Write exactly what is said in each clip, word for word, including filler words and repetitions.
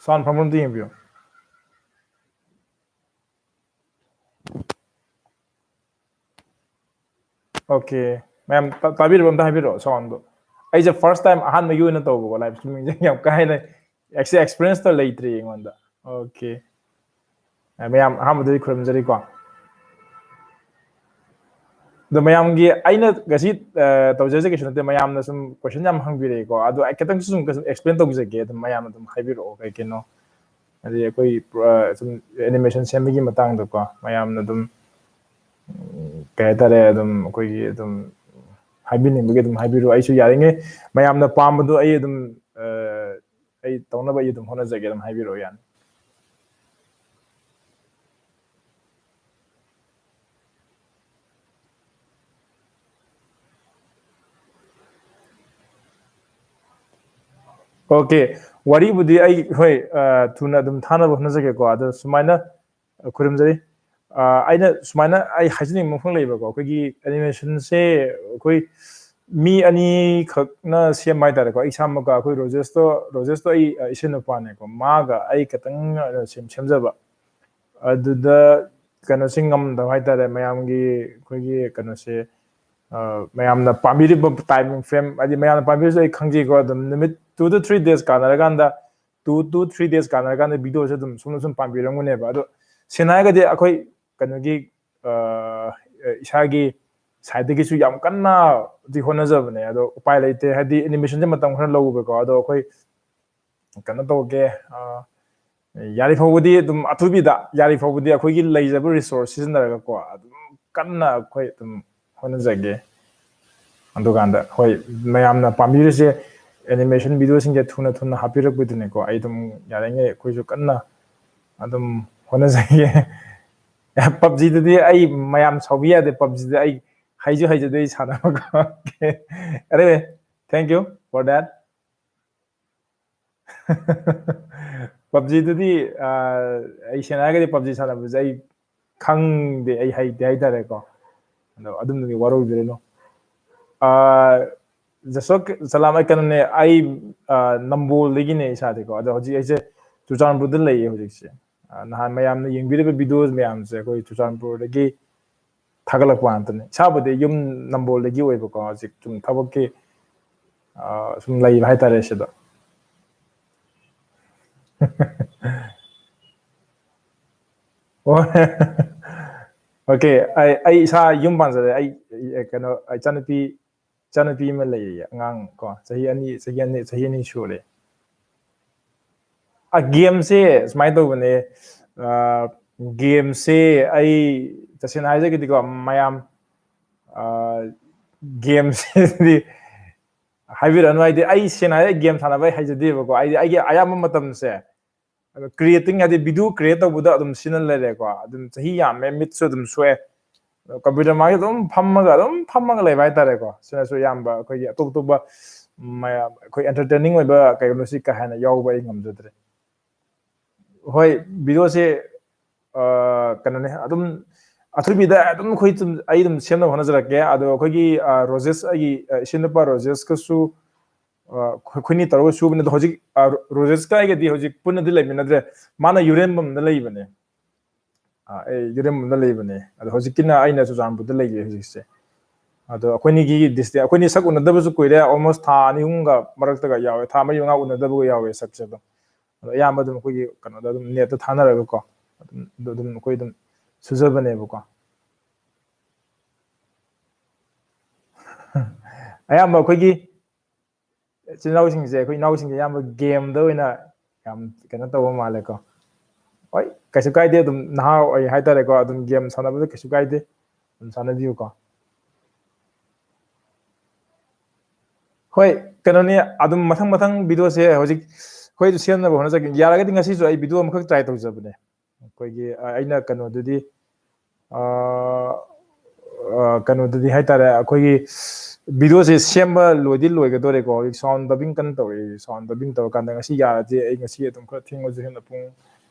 Sound ꯐꯪꯕ꯭ꯔꯥ ꯑꯝꯇ ꯌꯦꯡꯕꯤꯌꯨ꯫ Okay, ꯃꯌꯥꯝ ꯇꯥꯕꯤꯔꯕ? ꯑꯝꯇ ꯍꯥꯏꯕꯤꯔꯛꯑꯣ soundꯗꯣ꯫ ꯑꯩꯁꯦ first time, ꯑꯍꯥꯟꯕꯒꯤ ꯑꯣꯏꯅ ꯇꯧꯕꯀꯣ live streamingꯁꯦ, ꯌꯥꯝ ꯀꯥ ꯍꯦꯟꯅ ꯑꯦꯛꯁꯄꯤꯔꯤꯌꯦꯟꯁꯇꯣ ꯂꯩꯇ꯭ꯔꯤ ꯑꯩꯉꯣꯟꯗ꯫ Okay, ꯃꯌꯥꯝ ꯑꯍꯥꯟꯕꯗꯗꯤ ꯈꯨꯔꯨꯝꯖꯔꯤꯀꯣ꯫ ꯑꯗꯣ ꯃꯌꯥꯝꯒꯤ ꯑꯩꯅ ꯉꯁꯤ ꯇꯧꯖꯔꯤꯁꯦ ꯀꯩꯁꯨ ꯅꯠꯇꯦ, ꯃꯌꯥꯝꯅ ꯁꯨꯝ ꯀꯣꯏꯁꯟ ꯌꯥꯝ ꯍꯪꯕꯤꯔꯛꯑꯦꯀꯣ, ꯑꯗꯣ ꯑꯩ ꯈꯤꯇꯪꯁꯨ ꯁꯨꯝ ꯑꯦꯛꯁꯄ꯭ꯂꯦꯟ ꯇꯧꯖꯒꯦ꯫ ꯑꯗꯨꯝ ꯃꯌꯥꯝꯅ ꯑꯗꯨꯝ ꯍꯥꯏꯕꯤꯔꯛꯑꯣ ꯀꯩ ꯀꯩꯅꯣ, ꯍꯥꯏꯗꯤ ꯑꯩꯈꯣꯏ ꯁꯨꯝ ꯑꯦꯅꯤꯃꯦꯁꯟ ꯁꯦꯝꯕꯒꯤ ꯃꯇꯥꯡꯗꯀꯣ ꯃꯌꯥꯝꯅ ꯑꯗꯨꯝ ꯀꯩ ꯍꯥꯏꯇꯥꯔꯦ, ꯑꯗꯨꯝ ꯑꯩꯈꯣꯏꯒꯤ ꯑꯗꯨꯝ ꯍꯥꯏꯕꯤꯅꯤꯡꯕꯒꯤ ꯑꯗꯨꯝ ꯍꯥꯏꯕꯤꯔꯣ꯫ ꯑꯩꯁꯨ ꯌꯥꯔꯤꯉꯩ ꯃꯌꯥꯝꯅ ꯄꯥꯝꯕꯗꯣ ꯑꯩ ꯑꯗꯨꯝ ꯑꯩ ꯇꯧꯅꯕ ꯑꯩ ꯑꯗꯨꯝ ꯍꯣꯠꯅꯖꯒꯦ꯫ ꯑꯗꯨꯝ ꯍꯥꯏꯕꯤꯔꯛꯑꯣ, ꯌꯥꯅꯤ꯫ Okay, ꯋꯥꯔꯤꯕꯨꯗꯤ ꯑꯩ, ꯍꯣꯏ, ꯊꯨꯅ ꯑꯗꯨꯝ ꯊꯥꯅꯕ ꯍꯣꯠꯅꯖꯒꯦꯀꯣ꯫ ꯑꯗꯣ ꯁꯨꯃꯥꯏꯅ ꯈꯨꯔꯨꯝꯖꯔꯤ꯫ ꯑꯩꯅ ꯁꯨꯃꯥꯏꯅ ꯑꯩ ꯍꯥꯏꯖꯅꯤꯡꯕ ꯃꯐꯝ ꯂꯩꯕꯀꯣ, ꯑꯩꯈꯣꯏꯒꯤ ꯑꯦꯅꯤꯃꯦꯁꯟꯁꯦ ꯑꯩꯈꯣꯏ ꯃꯤ ꯑꯅꯤꯈꯛꯅ ꯁꯦꯝꯕ ꯍꯥꯏꯇꯥꯔꯦꯀꯣ꯫ ꯑꯩ ꯏꯁꯥꯃꯛꯀ ꯑꯩꯈꯣꯏ ꯔꯣꯖꯦꯁꯇꯣ, ꯔꯣꯖꯦꯁꯇꯣ ꯑꯩ ꯏꯁꯦꯟ ꯅꯨꯄꯥꯅꯦꯀꯣ, ꯃꯥꯒ ꯑꯩ ꯈꯛꯇꯪ ꯁꯦꯝꯖꯕ꯫ ꯑꯗꯨꯗ ꯀꯩꯅꯣꯁꯤ ꯉꯝꯗꯕ ꯍꯥꯏꯇꯥꯔꯦ, ꯃꯌꯥꯝꯒꯤ ꯑꯩꯈꯣꯏꯒꯤ ꯀꯩꯅꯣꯁꯦ, ꯃꯌꯥꯝꯅ ꯄꯥꯝꯕꯤꯔꯤꯕ time frame, ꯍꯥꯏꯗꯤ ꯃꯌꯥꯝꯅ ꯄꯥꯝꯕꯤꯔꯤꯁꯨ ꯑꯩ ꯈꯪꯖꯩꯀꯣ꯫ ꯑꯗꯨꯝ ꯅꯨꯃꯤꯠ two to three days ꯀꯥꯟꯅꯔꯀꯥꯟꯗ, two to three days ꯀꯥꯟꯅꯔꯀꯥꯟꯗ videoꯁꯦ ꯑꯗꯨꯝ ꯁꯨꯝꯅ ꯁꯨꯝ ꯄꯥꯝꯕꯤꯔꯝꯒꯅꯦꯕ꯫ ꯑꯗꯣ ꯁꯦꯡꯅ ꯍꯥꯏꯔꯒꯗꯤ ꯑꯩꯈꯣꯏ ꯀꯩꯅꯣꯒꯤ ꯏꯁꯥꯒꯤ sideꯇꯒꯤꯁꯨ ꯌꯥꯝ ꯀꯟꯅꯗꯤ ꯍꯣꯠꯅꯖꯕꯅꯦ, ꯑꯗꯣ ꯎꯄꯥꯏ ꯂꯩꯇꯦ, ꯍꯥꯏꯗꯤ ꯑꯦꯅꯤꯃꯦꯁꯟꯁꯦ ꯃꯇꯝ ꯈꯔ ꯂꯧꯕꯀꯣ꯫ ꯑꯗꯣ ꯑꯩꯈꯣꯏ ꯀꯩꯅꯣ ꯇꯧꯒꯦ, ꯌꯥꯔꯤ ꯐꯥꯎꯕꯗꯤ ꯑꯗꯨꯝ ꯑꯊꯨꯕꯤꯗ, ꯌꯥꯔꯤ ꯐꯥꯎꯕꯗꯤ ꯑꯩꯈꯣꯏꯒꯤ ꯂꯩꯖꯕ resource ꯁꯤꯖꯤꯟꯅꯔꯒꯀꯣ ꯑꯗꯨꯝ ꯀꯟꯅ ꯑꯩꯈꯣꯏ ꯑꯗꯨꯝ ꯍꯣꯠꯅꯖꯒꯦ꯫ ꯑꯗꯨꯀꯥꯟꯗ ꯍꯣꯏ, ꯃꯌꯥꯝꯅ ꯄꯥꯝꯕꯤꯔꯤꯁꯦ ꯑꯦꯅꯤꯃꯦꯁꯟ videoꯁꯤꯡꯁꯦ ꯊꯨꯅ ꯊꯨꯅ ꯍꯥꯞꯄꯤꯔꯛꯄꯗꯨꯅꯤꯀꯣ꯫ ꯑꯩ ꯑꯗꯨꯝ ꯌꯥꯔꯤꯉꯩ ꯑꯩꯈꯣꯏꯁꯨ ꯀꯟꯅ ꯑꯗꯨꯝ ꯍꯣꯠꯅꯖꯒꯦ꯫ PUBGꯗꯨꯗꯤ ꯑꯩ ꯃꯌꯥꯝ ꯁꯥꯎꯕꯤ ꯌꯥꯗꯦ, PUBGꯗꯤ ꯑꯩ ꯍꯩꯁꯨ ꯍꯩꯖꯗꯦ ꯑꯩ ꯁꯥꯟꯅꯕꯀꯣ꯫ Anyway, thank you for that. PUBGꯗꯨꯗꯤ ꯑꯩ ꯁꯦꯡꯅ ꯍꯥꯏꯔꯒꯗꯤ PUBG ꯁꯥꯟꯅꯕꯁꯦ ꯑꯩ ꯈꯪꯗꯦ, ꯑꯩ ꯍꯩꯇꯦ ꯍꯥꯏꯇꯥꯔꯦꯀꯣ꯫ ꯑꯗꯣ ꯑꯗꯨꯝꯅꯗꯤ ꯋꯥꯔꯧꯕꯤꯔꯅꯨ꯫ ꯖꯁꯣꯛ ꯁꯂꯥꯝ, ꯑꯩ ꯀꯩꯅꯣꯅꯦ, ꯑꯩ ꯅꯝꯕꯣꯜꯗꯒꯤꯅꯦ ꯏꯁꯥꯗꯤꯀꯣ꯫ ꯑꯗꯣ ꯍꯧꯖꯤꯛ ꯑꯩꯁꯦ ꯆꯨꯔꯆꯥꯟꯄꯨꯔꯗ ꯂꯩꯌꯦ ꯍꯧꯖꯤꯛꯁꯦ꯫ ꯑ, ꯅꯍꯥꯟ ꯃꯌꯥꯝꯅ ꯌꯦꯡꯕꯤꯔꯤꯕ videos ꯃꯌꯥꯝꯁꯦ ꯑꯩꯈꯣꯏ ꯆꯨꯔꯆꯥꯟꯄꯨꯔꯗꯒꯤ ꯊꯥꯒꯠꯂꯛꯄ ꯉꯥꯛꯇꯅꯤ꯫ ꯏꯁꯥꯕꯨꯗꯤ ꯌꯨꯝ ꯅꯝꯕꯣꯜꯗꯒꯤ ꯑꯣꯏꯕꯀꯣ, ꯍꯧꯖꯤꯛ ꯁꯨꯝ ꯊꯕꯛꯀꯤ, ꯑ, ꯁꯨꯝ ꯂꯩꯕ ꯍꯥꯏꯇꯥꯔꯦ ꯁꯤꯗ꯫ ꯑꯣ, okay, ꯑꯩ, ꯑꯩ ꯏꯁꯥ ꯌꯨꯝ ꯄꯥꯟꯖꯔꯦ꯫ ꯑꯩ, ꯑꯩ, ꯀꯩꯅꯣ, ꯏꯆꯥꯅꯨꯄꯤ, ꯏꯆꯥꯅꯨꯄꯤ ꯑꯃ ꯂꯩꯌꯦ, ꯑꯉꯥꯡ ꯀꯣ, ꯆꯍꯤ ꯑꯅꯤ, ꯆꯍꯤ ꯑꯅꯤ, ꯆꯍꯤ ꯑꯅꯤ ꯁꯨꯔꯦ꯫ ꯑ, gameꯁꯦ ꯁꯨꯃꯥꯏꯅ ꯇꯧꯕꯅꯦ꯫ ꯑ, gameꯁꯦ ꯑꯩ ꯇꯁꯦꯡꯅ ꯍꯥꯏꯖꯒꯦꯗꯤꯀꯣ, ꯃꯌꯥꯝ, ꯑ, gameꯁꯤꯗꯤ ꯍꯥꯏꯕꯤꯔꯛꯑꯅꯨ꯫ ꯍꯥꯏꯗꯤ ꯑꯩ ꯁꯦꯡꯅ ꯍꯥꯏꯔ game ꯁꯥꯟꯅꯕ ꯑꯩ ꯍꯩꯖꯗꯦꯕꯀꯣ꯫ ꯑꯩꯗꯤ ꯑꯩꯒꯤ ꯑꯌꯥꯝꯕ ꯃꯇꯝꯁꯦ ꯑꯗꯣ creating ꯍꯥꯏꯗꯤ video create ꯇꯧꯕꯗ ꯑꯗꯨꯝ ꯁꯤꯖꯤꯟꯅ ꯂꯩꯔꯦꯀꯣ꯫ ꯑꯗꯨꯝ ꯆꯍꯤ ꯌꯥꯝꯃꯦ, ꯃꯤꯠꯁꯨ ꯑꯗꯨꯝ ꯁꯣꯛꯑꯦ꯫ ꯑꯗꯣ computer ꯃꯥꯡꯗ ꯑꯗꯨꯝ ꯐꯝꯃꯒ, ꯑꯗꯨꯝ ꯐꯝꯃꯒ ꯂꯩꯕ ꯍꯥꯏꯇꯥꯔꯦꯀꯣ꯫ ꯁꯤꯅꯁꯨ ꯑꯌꯥꯝꯕ ꯑꯩꯈꯣꯏꯒꯤ ꯑꯇꯣꯞ ꯑꯇꯣꯞꯄ ꯃꯌꯥꯝ, ꯑꯩꯈꯣꯏ entertaining ꯑꯣꯏꯕ ꯀꯩꯅꯣꯁꯤ ꯀꯥ ꯍꯦꯟꯅ ꯌꯥꯎꯕ ꯑꯩ ꯉꯝꯖꯗ꯭ꯔꯦ꯫ ꯍꯣꯏ, videoꯁꯦ, ꯑ, ꯀꯩꯅꯣꯅꯦ, ꯑꯗꯨꯝ ꯑꯊꯨꯕꯤꯗ ꯑꯗꯨꯝ ꯑꯩꯈꯣꯏ ꯁꯨꯝ, ꯑꯩ ꯑꯗꯨꯝ ꯁꯦꯝꯅꯕ ꯍꯣꯠꯅꯖꯔꯛꯀꯦ꯫ ꯑꯗꯣ ꯑꯩꯈꯣꯏꯒꯤ, ꯑ, ꯔꯣꯖꯦꯁ, ꯑꯩꯒꯤ, ꯑ, ꯏꯆꯤꯟ ꯅꯨꯄꯥ ꯔꯣꯖꯦꯁꯀꯁꯨ, ꯑ, ꯑꯩꯈꯣꯏꯅꯤ ꯇꯧꯔꯒ ꯁꯨꯕꯅꯦ꯫ ꯑꯗꯣ ꯍꯧꯖꯤꯛ, ꯑ, ꯔꯣ-, ꯔꯣꯖꯦꯁꯀ ꯑꯩꯒꯗꯤ ꯍꯧꯖꯤꯛ ꯄꯨꯟꯅꯗꯤ ꯂꯩꯃꯤꯟꯅꯗ꯭ꯔꯦ꯫ ꯃꯥꯅ ꯌꯨꯔꯦꯝꯕꯝꯗ ꯂꯩꯕꯅꯦ꯫ ꯑ, ꯑꯩ ꯌꯨꯔꯦꯝꯕꯝꯗ ꯂꯩꯕꯅꯦ꯫ ꯑꯗꯣ ꯍꯧꯖꯤꯛꯀꯤꯅ ꯑꯩꯅ ꯆꯨꯔꯆꯥꯟꯄꯨꯔꯗ ꯂꯩꯌꯦ ꯍꯧꯖꯤꯛꯁꯦ꯫ ꯑꯗꯣ ꯑꯩꯈꯣꯏꯅꯤꯒꯤ distance, ꯑꯩꯈꯣꯏꯅꯤ ꯁꯛ ꯎꯅꯗꯕꯁꯨ ꯀꯨꯏꯔꯦ, almost ꯊꯥ ꯑꯅꯤ ꯑꯍꯨꯝꯒ ꯃꯔꯛꯇꯒ ꯌꯥꯎꯋꯦ, ꯊꯥ ꯃꯔꯤ ꯃꯉꯥ ꯎꯅꯗꯕꯒ ꯌꯥꯎꯋꯦ ꯁꯛꯁꯦ ꯑꯗꯨꯝ꯫ ꯑꯗꯣ ꯑꯌꯥꯝꯕ ꯑꯗꯨꯝ ꯑꯩꯈꯣꯏꯒꯤ ꯀꯩꯅꯣꯗ ꯑꯗꯨꯝ netꯇ ꯊꯥꯅꯔꯒꯀꯣ, ꯑꯗꯨꯝ, ꯑꯗꯨ ꯑꯗꯨꯝ ꯑꯩꯈꯣꯏ ꯑꯗꯨꯝ ꯁꯨꯖꯕꯅꯦꯕꯀꯣ꯫ ꯑꯌꯥꯝꯕ ꯑꯩꯈꯣꯏꯒꯤ ꯏꯆꯤꯜ ꯏꯅꯥꯎꯁꯤꯡꯁꯦ, ꯑꯩꯈꯣꯏ ꯏꯅꯥꯎꯁꯤꯡꯁꯦ ꯑꯌꯥꯝꯕ gameꯗ ꯑꯣꯏꯅ ꯌꯥꯝ ꯀꯩꯅꯣ ꯇꯧꯕ ꯃꯥꯜꯂꯦꯀꯣ꯫ ꯍꯣꯏ, ꯀꯩꯁꯨ ꯀꯥꯏꯗꯦ, ꯑꯗꯨꯝ ꯅꯍꯥ ꯑꯣꯏ ꯍꯥꯏꯇꯥꯔꯦꯀꯣ, ꯑꯗꯨꯝ game ꯁꯥꯟꯅꯕꯗ ꯀꯩꯁꯨ ꯀꯥꯏꯗꯦ, ꯑꯗꯨꯝ ꯁꯥꯟꯅꯕꯤꯌꯨꯀꯣ꯫ ꯍꯣꯏ, ꯀꯩꯅꯣꯅꯤ, ꯑꯗꯨꯝ ꯃꯊꯪ ꯃꯊꯪ videoꯁꯦ ꯍꯧꯖꯤꯛ ꯑꯩꯈꯣꯏꯁꯨ ꯁꯦꯝꯅꯕ ꯍꯣꯠꯅꯖꯒꯦ꯫ ꯌꯥꯔꯒꯗꯤ ꯉꯁꯤꯁꯨ ꯑꯩ video ꯑꯃꯈꯛ try ꯇꯧꯖꯕꯅꯦ꯫ ꯑꯩꯈꯣꯏꯒꯤ, ꯑ, ꯑꯩꯅ ꯀꯩꯅꯣꯗꯨꯗꯤ, ꯑ, ꯑ, ꯀꯩꯅꯣꯗꯨꯗꯤ ꯍꯥꯏꯇꯥꯔꯦ, ꯑꯩꯈꯣꯏꯒꯤ videoꯁꯦ ꯁꯦꯝꯕ ꯂꯣꯏꯗꯤ ꯂꯣꯏꯒꯗꯣꯔꯦꯀꯣ꯫ ꯍꯧꯖꯤꯛ sound dubbing ꯀꯟꯅ ꯇꯧꯔꯤ꯫ Sound dubbing ꯇꯧꯔꯀꯥꯟꯗ ꯉꯁꯤ ꯌꯥꯔꯗꯤ ꯑꯩ ꯉꯁꯤ ꯑꯗꯨꯝ ꯈꯔ ꯊꯦꯡꯉꯁꯨ ꯍꯦꯟꯅ ꯄꯨꯡ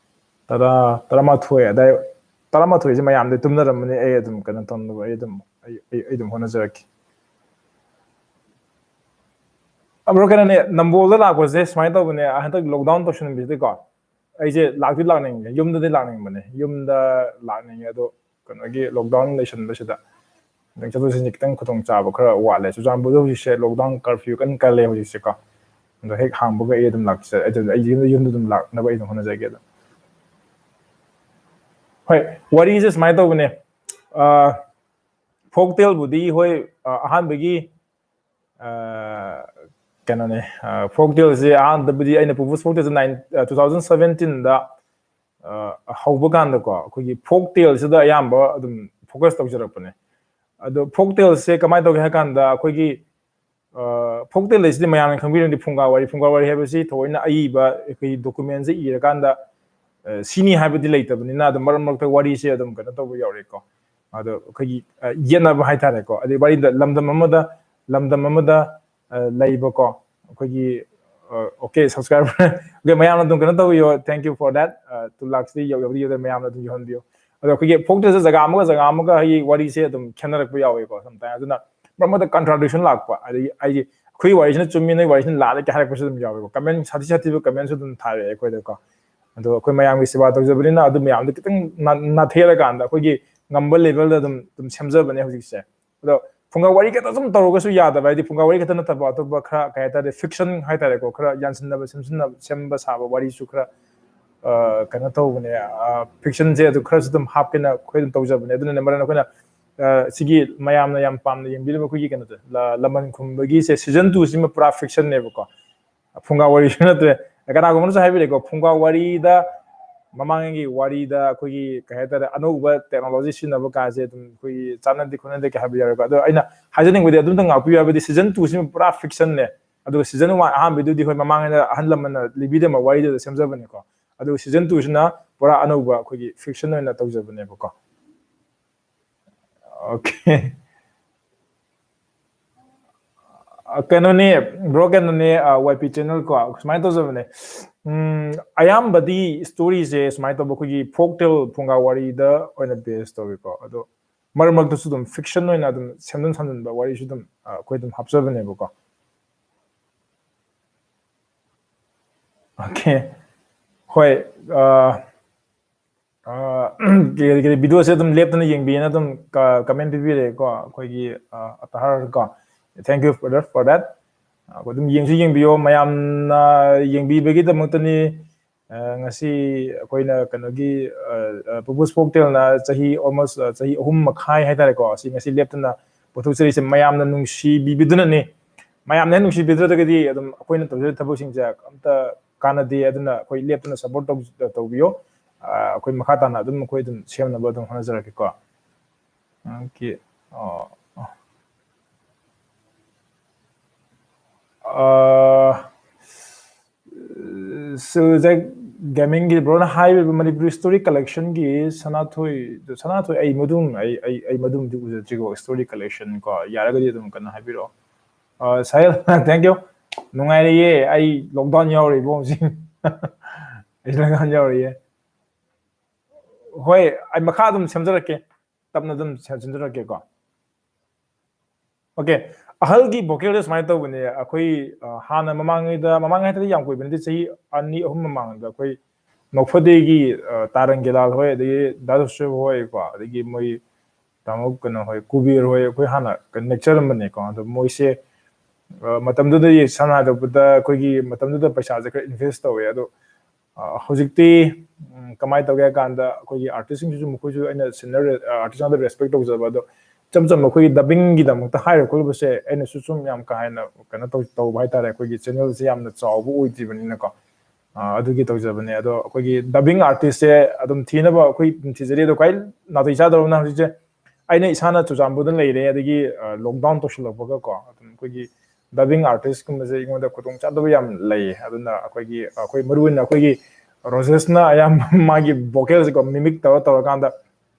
ꯇꯔꯥ, ꯇꯔꯥꯃꯥꯊꯣꯏ ꯑꯗꯥꯏ, ꯇꯔꯥꯃꯥꯊꯣꯏꯁꯦ ꯃꯌꯥꯝꯗꯤ ꯇꯨꯝꯅꯔꯝꯃꯅꯤ꯫ ꯑꯩ ꯑꯗꯨꯝ ꯀꯩꯅꯣ ꯇꯧꯅꯕ ꯑꯩ ꯑꯗꯨꯝ, ꯑꯩ, ꯑꯩ, ꯑꯩ ꯑꯗꯨꯝ ꯍꯣꯠꯅꯖꯔꯛꯀꯦ꯫ ꯑ, bro, ꯀꯩꯅꯣꯅꯦ, ꯅꯝꯕꯣꯜꯗ ꯂꯥꯛꯄꯁꯦ ꯁꯨꯃꯥꯏꯅ ꯇꯧꯕꯅꯦ, ꯍꯟꯗꯛ lockdown ꯇꯧꯁꯟꯕꯁꯤꯗꯤꯀꯣ, ꯑꯩꯁꯦ ꯂꯥꯛꯇꯤ ꯂꯥꯛꯅꯤꯡꯉꯦ, ꯌꯨꯝꯗꯗꯤ ꯂꯥꯛꯅꯤꯡꯕꯅꯦ, ꯌꯨꯝꯗ ꯂꯥꯛꯅꯤꯡꯉꯦ꯫ ꯑꯗꯣ ꯀꯩꯅꯣꯒꯤ lockdown ꯂꯩꯁꯟꯕꯁꯤꯗ ꯈꯤꯇꯪ ꯆꯠꯊꯣꯛ ꯆꯠꯁꯤꯟꯁꯦ ꯈꯤꯇꯪ ꯈꯨꯗꯣꯡ ꯆꯥꯕ ꯈꯔ ꯋꯥꯠꯂꯦ꯫ ꯆꯨꯔꯆꯥꯟꯄꯨꯔꯗ ꯍꯧꯖꯤꯛꯁꯦ lockdown curfew ꯀꯟꯅ ꯀꯜꯂꯦ ꯍꯧꯖꯤꯛꯁꯦꯀꯣ꯫ ꯑꯗꯣ ꯍꯦꯛ ꯍꯥꯡꯕꯒ ꯑꯩ ꯑꯗꯨꯝ ꯂꯥꯛꯆ-, ꯑꯩ ꯑꯗꯨꯝ, ꯑꯩ ꯌꯨꯝꯗ, ꯌꯨꯝꯗ ꯑꯗꯨꯝ ꯂꯥꯛꯅꯕ ꯑꯩ ꯑꯗꯨꯝ ꯍꯣꯠꯅꯖꯒꯦ꯫ ꯑꯗꯣ ꯍꯣꯏ, ꯋꯥꯔꯤꯁꯦ ꯁꯨꯃꯥꯏꯅ ꯇꯧꯕꯅꯦ꯫ ꯑ, folk taleꯕꯨꯗꯤ ꯍꯣꯏ, ꯑ, ꯑꯍꯥꯟꯕꯒꯤ, ꯑ, ꯀꯩꯅꯣꯅꯦ, ꯑ, folk taleꯁꯦ ꯑꯍꯥꯟꯕꯗꯕꯨꯗꯤ ꯑꯩꯅ propose folk taleꯁꯦ nine, ꯑ, two thousand seventeenꯗ, ꯑ, ꯍꯧꯕ ꯀꯥꯟꯗꯀꯣ, ꯑꯩꯈꯣꯏꯒꯤ folk taleꯁꯤꯗ ꯑꯌꯥꯝꯕ ꯑꯗꯨꯝ focus ꯇꯧꯖꯔꯛꯄꯅꯦ꯫ ꯑꯗꯣ folk taleꯁꯦ ꯀꯃꯥꯏꯅ ꯇꯧꯒꯦ ꯍꯥꯏ ꯀꯥꯟꯗ, ꯑꯩꯈꯣꯏꯒꯤ, ꯑ, folk tale ꯍꯥꯏꯁꯤꯗꯤ ꯃꯌꯥꯝꯅ ꯈꯪꯕꯤꯔꯝꯗꯤ ꯐꯨꯡꯒꯥ ꯋꯥꯔꯤ, ꯐꯨꯡꯒꯥ ꯋꯥꯔꯤ ꯍꯥꯏꯕꯁꯤ ꯊꯑꯣꯏꯅ ꯑꯏꯕ ꯑꯩꯈꯣꯏꯒꯤ documentꯁꯦ ꯏꯔꯀꯥꯟꯗ, ꯑ, ꯁꯤꯅꯤ ꯍꯥꯏꯕꯗꯤ ꯂꯩꯇꯕꯅꯤꯅ, ꯑꯗꯨꯝ ꯃꯔꯛ ꯃꯔꯛꯇ ꯋꯥꯔꯤꯁꯦ ꯑꯗꯨꯝ ꯀꯩꯅꯣ ꯇꯧꯕ ꯌꯥꯎꯔꯦꯀꯣ꯫ ꯑꯗꯣ ꯑꯩꯈꯣꯏꯒꯤ, ꯑ, ꯌꯦꯠꯅꯕ ꯍꯥꯏꯇꯥꯔꯦꯀꯣ, ꯑꯗꯩ ꯋꯥꯔꯤꯗ ꯂꯝꯗꯝ ꯑꯃꯗ, ꯂꯝꯗꯝ ꯑꯃꯗ, ꯑ, ꯂꯩꯕꯀꯣ, ꯑꯩꯈꯣꯏꯒꯤ, ꯑ, okay, subscriber, okay, ꯃꯌꯥꯝꯅ ꯑꯗꯨꯝ ꯀꯩꯅꯣ ꯇꯧꯕꯤꯌꯣ, thank you for that, ꯑ, two lakhꯁꯤꯗꯤ ꯌꯧ-, ꯌꯧꯗꯤ ꯌꯧꯗꯦ, ꯃꯌꯥꯝꯅ ꯑꯗꯨꯝ ꯌꯧꯍꯟꯕꯤꯌꯣ꯫ ꯑꯗꯣ ꯑꯩꯈꯣꯏꯒꯤ folk taleꯁꯦ ꯖꯒꯥ ꯑꯃꯒ ꯖꯒꯥ ꯑꯃꯒ ꯑꯩꯒꯤ ꯋꯥꯔꯤꯁꯦ ꯑꯗꯨꯝ ꯈꯦꯠꯅꯔꯛꯄ ꯌꯥꯎꯋꯦꯀꯣ sometimes꯫ ꯑꯗꯨꯅ ꯃꯔꯛ ꯃꯔꯛꯇ contradiction ꯂꯥꯛꯄ, ꯑꯗꯒꯤ ꯑꯩꯒꯤ, "ꯑꯩꯈꯣꯏ ꯋꯥꯔꯤꯁꯤꯅ ꯆꯨꯝꯃꯤ, ꯅꯣꯏ ꯋꯥꯔꯤꯁꯤꯅ ꯂꯥꯜꯂꯦ" ꯀꯥꯏ ꯍꯥꯏꯔꯛꯄꯁꯨ ꯑꯗꯨꯝ ꯌꯥꯎꯋꯦꯕ꯫ Comment ꯁꯥꯊꯤ ꯁꯥꯊꯤꯕ commentꯁꯨ ꯑꯗꯨꯝ ꯊꯥꯔꯛꯑꯦ ꯑꯩꯈꯣꯏꯗꯀꯣ꯫ ꯑꯗꯣ ꯑꯩꯈꯣꯏ ꯃꯌꯥꯝꯒꯤ ꯁꯦꯕꯥ ꯇꯧꯖꯕꯅꯤꯅ ꯑꯗꯨ ꯃꯌꯥꯝꯗꯣ ꯈꯤꯇꯪ ꯅꯥ-, ꯅꯥꯊꯩꯔꯀꯥꯟꯗ ꯑꯩꯈꯣꯏꯒꯤ ꯉꯝꯕ levelꯗ ꯑꯗꯨꯝ, ꯑꯗꯨꯝ ꯁꯦꯝꯖꯕꯅꯦ ꯍꯧꯖꯤꯛꯁꯦ꯫ ꯑꯗꯣ ꯐꯨꯡꯒꯥ ꯋꯥꯔꯤ ꯈꯛꯇ ꯁꯨꯝ ꯇꯧꯔꯒꯁꯨ ꯌꯥꯗꯕ, ꯍꯥꯏꯗꯤ ꯐꯨꯡꯒꯥ ꯋꯥꯔꯤ ꯈꯛꯇ ꯅꯠꯇꯕ ꯑꯇꯣꯞꯄ ꯈꯔ, ꯀꯩ ꯍꯥꯏꯇꯥꯔꯦ, fiction ꯍꯥꯏꯇꯥꯔꯦꯀꯣ, ꯈꯔ ꯌꯥꯟꯁꯤꯟꯅꯕ, ꯁꯦꯝꯖꯤꯟꯅꯕ, ꯁꯦꯝꯕ ꯁꯥꯕ ꯋꯥꯔꯤꯁꯨ ꯈꯔ, ꯑ, ꯀꯩꯅꯣ ꯇꯧꯕꯅꯦ, ꯑ, fictionꯁꯦ ꯑꯗꯨ ꯈꯔꯁꯨ ꯑꯗꯨꯝ ꯍꯥꯞꯀꯦꯅ ꯑꯩꯈꯣꯏ ꯑꯗꯨꯝ ꯇꯧꯖꯕꯅꯦ꯫ ꯑꯗꯨꯅꯅꯦ ꯃꯔꯝ ꯑꯩꯈꯣꯏꯅ, ꯑ, ꯁꯤꯒꯤ ꯃꯌꯥꯝꯅ ꯌꯥꯝ ꯄꯥꯝꯅ ꯌꯦꯡꯕꯤꯔꯤꯕ ꯑꯩꯈꯣꯏꯒꯤ ꯀꯩꯅꯣꯁꯦ, ꯂ-, ꯂꯃꯟ ꯈꯨꯝꯕꯒꯤꯁꯦ season twoꯁꯤꯃ ꯄꯨꯔꯥ fictionꯅꯦꯕꯀꯣ꯫ ꯐꯨꯡꯒꯥ ꯋꯥꯔꯤꯁꯨ ꯅꯠꯇ꯭ꯔꯦ꯫ ꯀꯅꯥꯒꯨꯝꯕꯅꯁꯨ ꯍꯥꯏꯕꯤꯔꯦꯀꯣ, ꯐꯨꯡꯒꯥ ꯋꯥꯔꯤꯗ, ꯃꯃꯥꯡꯒꯤ ꯋꯥꯔꯤꯗ ꯑꯩꯈꯣꯏꯒꯤ, ꯀꯩ ꯍꯥꯏꯇꯥꯔꯦ, ꯑꯅꯧꯕ technology ꯁꯤꯖꯤꯟꯅꯕ ꯀꯥꯁꯦ ꯑꯗꯨꯝ ꯑꯩꯈꯣꯏꯒꯤ ꯆꯥꯟꯅꯗꯦ ꯈꯣꯠꯅꯗꯦ ꯀꯩ ꯍꯥꯏꯕ ꯌꯥꯎꯋꯦꯀꯣ꯫ ꯑꯗꯣ ꯑꯩꯅ ꯍꯥꯏꯖꯅꯤꯡꯕꯗꯤ, ꯑꯗꯨꯝꯇ ꯉꯥꯛꯄꯤꯌꯨ ꯍꯥꯏꯕꯗꯤ, season twoꯁꯤꯃ ꯄꯨꯔꯥ fictionꯅꯦ꯫ ꯑꯗꯨꯒ season one ꯑꯍꯥꯟꯕꯩꯗꯨꯗꯤ, ꯍꯣꯏ, ꯃꯃꯥꯡꯉꯩꯗ ꯑꯍꯜ ꯂꯃꯟꯅ ꯂꯤꯕꯤꯔꯝꯕ ꯋꯥꯔꯤꯗꯨꯗ ꯁꯦꯝꯖꯕꯅꯤꯀꯣ꯫ ꯑꯗꯨꯒ season twoꯁꯤꯅ ꯄꯨꯔꯥ ꯑꯅꯧꯕ ꯑꯩꯈꯣꯏꯒꯤ fiction ꯑꯣꯏꯅ ꯇꯧꯖꯕꯅꯦꯕꯀꯣ꯫ Okay꯫ ꯑ, ꯀꯩꯅꯣꯅꯦ, bro, ꯀꯩꯅꯣꯅꯦ, ꯑ, Y P channel ꯀꯣ, ꯁꯨꯃꯥꯏꯅ ꯇꯧꯖꯕꯅꯦ꯫ ꯎꯝ, ꯑꯌꯥꯝꯕꯗꯤ storyꯁꯦ ꯁꯨꯃꯥꯏꯅ ꯇꯧꯕ, ꯑꯩꯈꯣꯏꯒꯤ folk tale, ꯐꯨꯡꯒꯥ ꯋꯥꯔꯤꯗ ꯑꯣꯏꯅ base ꯇꯧꯋꯤꯀꯣ꯫ ꯑꯗꯣ ꯃꯔꯛ ꯃꯔꯛꯇꯁꯨ ꯑꯗꯨꯝ fiction ꯑꯣꯏꯅ ꯑꯗꯨꯝ ꯁꯦꯝꯖꯤꯟ ꯁꯥꯖꯤꯟꯕ ꯋꯥꯔꯤꯁꯨ ꯑꯗꯨꯝ, ꯑ, ꯑꯩꯈꯣꯏ ꯑꯗꯨꯝ ꯍꯥꯞꯆꯕꯅꯦꯕꯀꯣ꯫ Okay꯫ ꯍꯣꯏ, ꯑ, ꯑ, ꯀꯔꯤ ꯀꯔꯤ videoꯁꯦ ꯑꯗꯨꯝ ꯂꯦꯞꯇꯅ ꯌꯦꯡꯕꯤꯌꯦꯅ ꯑꯗꯨꯝ ꯀ-, comment ꯄꯤꯕꯤꯔꯦꯀꯣ ꯑꯩꯈꯣꯏꯒꯤ, ꯑ, ꯑꯇꯍꯔ ꯀꯣ꯫ Thank you, brother, for that. ꯑ, ꯑꯗꯨꯝ ꯌꯦꯡꯁꯨ ꯌꯦꯡꯕꯤꯌꯣ, ꯃꯌꯥꯝꯅ ꯌꯦꯡꯕꯤꯕꯒꯤꯗꯃꯛꯇꯅꯤ꯫ ꯑ, ꯉꯁꯤ ꯑꯩꯈꯣꯏꯅ ꯀꯩꯅꯣꯒꯤ, ꯑ, ꯑ, People's Folktaleꯅ ꯆꯍꯤ almost, ꯑ, ꯆꯍꯤ ꯑꯍꯨꯝ ꯃꯈꯥꯏ ꯍꯥꯏꯇꯥꯔꯦꯀꯣ, ꯑꯁꯤ ꯉꯁꯤ ꯂꯦꯞꯇꯅ ꯄꯨꯊꯣꯛꯆꯔꯤꯁꯦ ꯃꯌꯥꯝꯅ ꯅꯨꯡꯁꯤꯕꯤꯕꯗꯨꯅꯅꯤ꯫ ꯃꯌꯥꯝꯅ ꯍꯦꯛ ꯅꯨꯡꯁꯤꯕꯤꯗ꯭ꯔꯒꯗꯤ ꯑꯗꯨꯝ ꯑꯩꯈꯣꯏꯅ ꯇꯧꯖꯔꯤꯕ ꯊꯕꯛꯁꯤꯡꯁꯦ ꯑꯝꯇ ꯀꯥꯟꯅꯗꯦ꯫ ꯑꯗꯨꯅ ꯑꯩꯈꯣꯏ ꯂꯦꯞꯇꯅ support ꯇꯧ-, ꯇꯧꯕꯤꯌꯣ꯫ ꯑ, ꯑꯩꯈꯣꯏ ꯃꯈꯥ ꯇꯥꯅ ꯑꯗꯨꯝ ꯑꯩꯈꯣꯏ ꯑꯗꯨꯝ ꯁꯦꯝꯅꯕ ꯑꯗꯨꯝ ꯍꯣꯠꯅꯖꯔꯛꯀꯦꯀꯣ꯫ Okay. ꯑ, ꯑ, ꯁꯤꯜꯖꯦꯛ ꯒꯦꯃꯤꯡꯒꯤ ꯕ꯭ꯔꯣꯅ ꯍꯥꯏꯔꯤꯕ ꯃꯅꯤꯄꯨꯔꯤ story collectionꯒꯤ ꯁꯅꯥꯊꯣꯏ, ꯁꯅꯥꯊꯣꯏ, ꯑꯩ ꯃꯗꯨꯝ, ꯑꯩ, ꯑꯩ, ꯑꯩ ꯃꯗꯨꯝꯗꯤ ꯎꯖꯗ꯭ꯔꯤꯀꯣ, story collection ꯀꯣ꯫ ꯌꯥꯔꯒꯗꯤ ꯑꯗꯨꯝ ꯀꯩꯅꯣ ꯍꯥꯏꯕꯤꯔꯛꯑꯣ꯫ ꯑ, ꯁꯥꯍꯦꯜ, thank you. ꯅꯨꯡꯉꯥꯏꯔꯤꯌꯦ, ꯑꯩ lockdown ꯌꯥꯎꯔꯤꯕꯣ ꯍꯧꯖꯤꯛ꯫ ꯑꯩ lockdown ꯌꯥꯎꯔꯤꯌꯦ꯫ ꯍꯣꯏ, ꯑꯩ ꯃꯈꯥ ꯑꯗꯨꯝ ꯁꯦꯝꯖꯔꯛꯀꯦ, ꯇꯞꯅ ꯑꯗꯨꯝ ꯁꯦꯝꯖꯔꯛꯀꯦꯀꯣ꯫ Okay, ꯑꯍꯜꯒꯤ vocalꯗ ꯁꯨꯃꯥꯏꯅ ꯇꯧꯕꯅꯦ꯫ ꯑꯩꯈꯣꯏ, ꯑ, ꯍꯥꯟꯅ ꯃꯃꯥꯡꯉꯩꯗ, ꯃꯃꯥꯡ ꯍꯥꯏꯗꯤ ꯌꯥꯝ ꯀꯨꯏꯕ ꯅꯠꯇꯦ, ꯆꯍꯤ ꯑꯅꯤ ꯑꯍꯨꯝ ꯃꯃꯥꯡꯗ ꯑꯩꯈꯣꯏ ꯃꯧꯐꯗꯦꯒꯤ, ꯑ, ꯇꯥꯔꯪ ꯒꯦꯂꯥꯜ ꯍꯣꯏ, ꯑꯗꯒꯤ ꯗꯥ ꯖꯣꯁꯦꯐ ꯍꯣꯏ ꯀꯣ, ꯑꯗꯒꯤ ꯃꯣꯏ ꯇꯥꯃꯣ ꯀꯩꯅꯣ ꯍꯣꯏ, ꯀꯨꯕꯦꯔ ꯍꯣꯏ, ꯑꯩꯈꯣꯏ ꯍꯥꯟꯅ ꯀꯩꯅꯣ ꯅꯦꯛꯆꯔꯝꯕꯅꯦꯀꯣ꯫ ꯑꯗꯣ ꯃꯣꯏꯁꯦ, ꯑ, ꯃꯇꯝꯗꯨꯗꯗꯤ ꯁꯝꯅ ꯍꯥꯏꯔꯕꯗ ꯑꯩꯈꯣꯏꯒꯤ ꯃꯇꯝꯗꯨꯗ ꯄꯩꯁꯥꯁꯦ ꯈꯔ invest ꯇꯧꯋꯦ꯫ ꯑꯗꯣ, ꯑ, ꯍꯧꯖꯤꯛꯇꯤ, ꯎꯝ, ꯀꯃꯥꯏꯅ ꯇꯧꯒꯦ ꯍꯥꯏ ꯀꯥꯟꯗ, ꯑꯩꯈꯣꯏꯒꯤ artistꯁꯤꯡꯁꯤꯁꯨ ꯃꯈꯣꯏꯁꯨ ꯑꯩꯅ senior, ꯑ, artist ꯉꯥꯛꯇ respect ꯇꯧꯖꯕ꯫ ꯑꯗꯣ ꯏꯆꯝ ꯆꯝꯕ ꯑꯩꯈꯣꯏꯒꯤ dubbingꯒꯤꯗꯃꯛꯇ ꯍꯥꯏꯔ ꯈꯣꯠꯂꯨꯕꯁꯦ ꯑꯩꯅꯁꯨ ꯁꯨꯝ ꯌꯥꯝ ꯀꯥ ꯍꯦꯟꯅ ꯀꯩꯅꯣ ꯇꯧ-, ꯇꯧꯕ ꯍꯥꯏꯇꯥꯔꯦ, ꯑꯩꯈꯣꯏꯒꯤ channelꯁꯦ ꯌꯥꯝꯅ ꯆꯥꯎꯕ ꯑꯣꯏꯗ꯭ꯔꯤꯕꯅꯤꯅꯀꯣ꯫ ꯑ, ꯑꯗꯨꯒꯤ ꯇꯧꯖꯕꯅꯦ꯫ ꯑꯗꯣ ꯑꯩꯈꯣꯏꯒꯤ dubbing artistꯁꯦ ꯑꯗꯨꯝ ꯊꯤꯅꯕ ꯑꯩꯈꯣꯏ ꯑꯗꯨꯝ ꯊꯤꯖꯔꯤ꯫ ꯑꯗꯣ ꯈ꯭ꯋꯥꯏ ꯅꯥꯇꯩ ꯆꯥꯗꯕꯅ ꯍꯧꯖꯤꯛꯁꯦ ꯑꯩꯅ ꯏꯁꯥꯅ ꯆꯨꯔꯆꯥꯟꯄꯨꯔꯗ ꯂꯩꯔꯦ, ꯑꯗꯒꯤ, ꯑ, lockdown ꯇꯧꯁꯤꯜꯂꯛꯄꯒꯀꯣ, ꯑꯗꯨꯝ ꯑꯩꯈꯣꯏꯒꯤ dubbing artistꯀꯨꯝꯕꯁꯦ ꯑꯩꯉꯣꯟꯗ ꯈꯨꯗꯣꯡꯆꯥꯗꯕ ꯌꯥꯝ ꯂꯩꯌꯦ꯫ ꯑꯗꯨꯅ ꯑꯩꯈꯣꯏꯒꯤ, ꯑꯩꯈꯣꯏ ꯃꯔꯨ ꯑꯣꯏꯅ ꯑꯩꯈꯣꯏꯒꯤ ꯔꯣꯖꯦꯁꯅ ꯑꯌꯥꯝꯕ ꯃꯥꯒꯤ vocalꯁꯦꯀꯣ mimic ꯇꯧꯔ ꯇꯧꯔꯀꯥꯟꯗ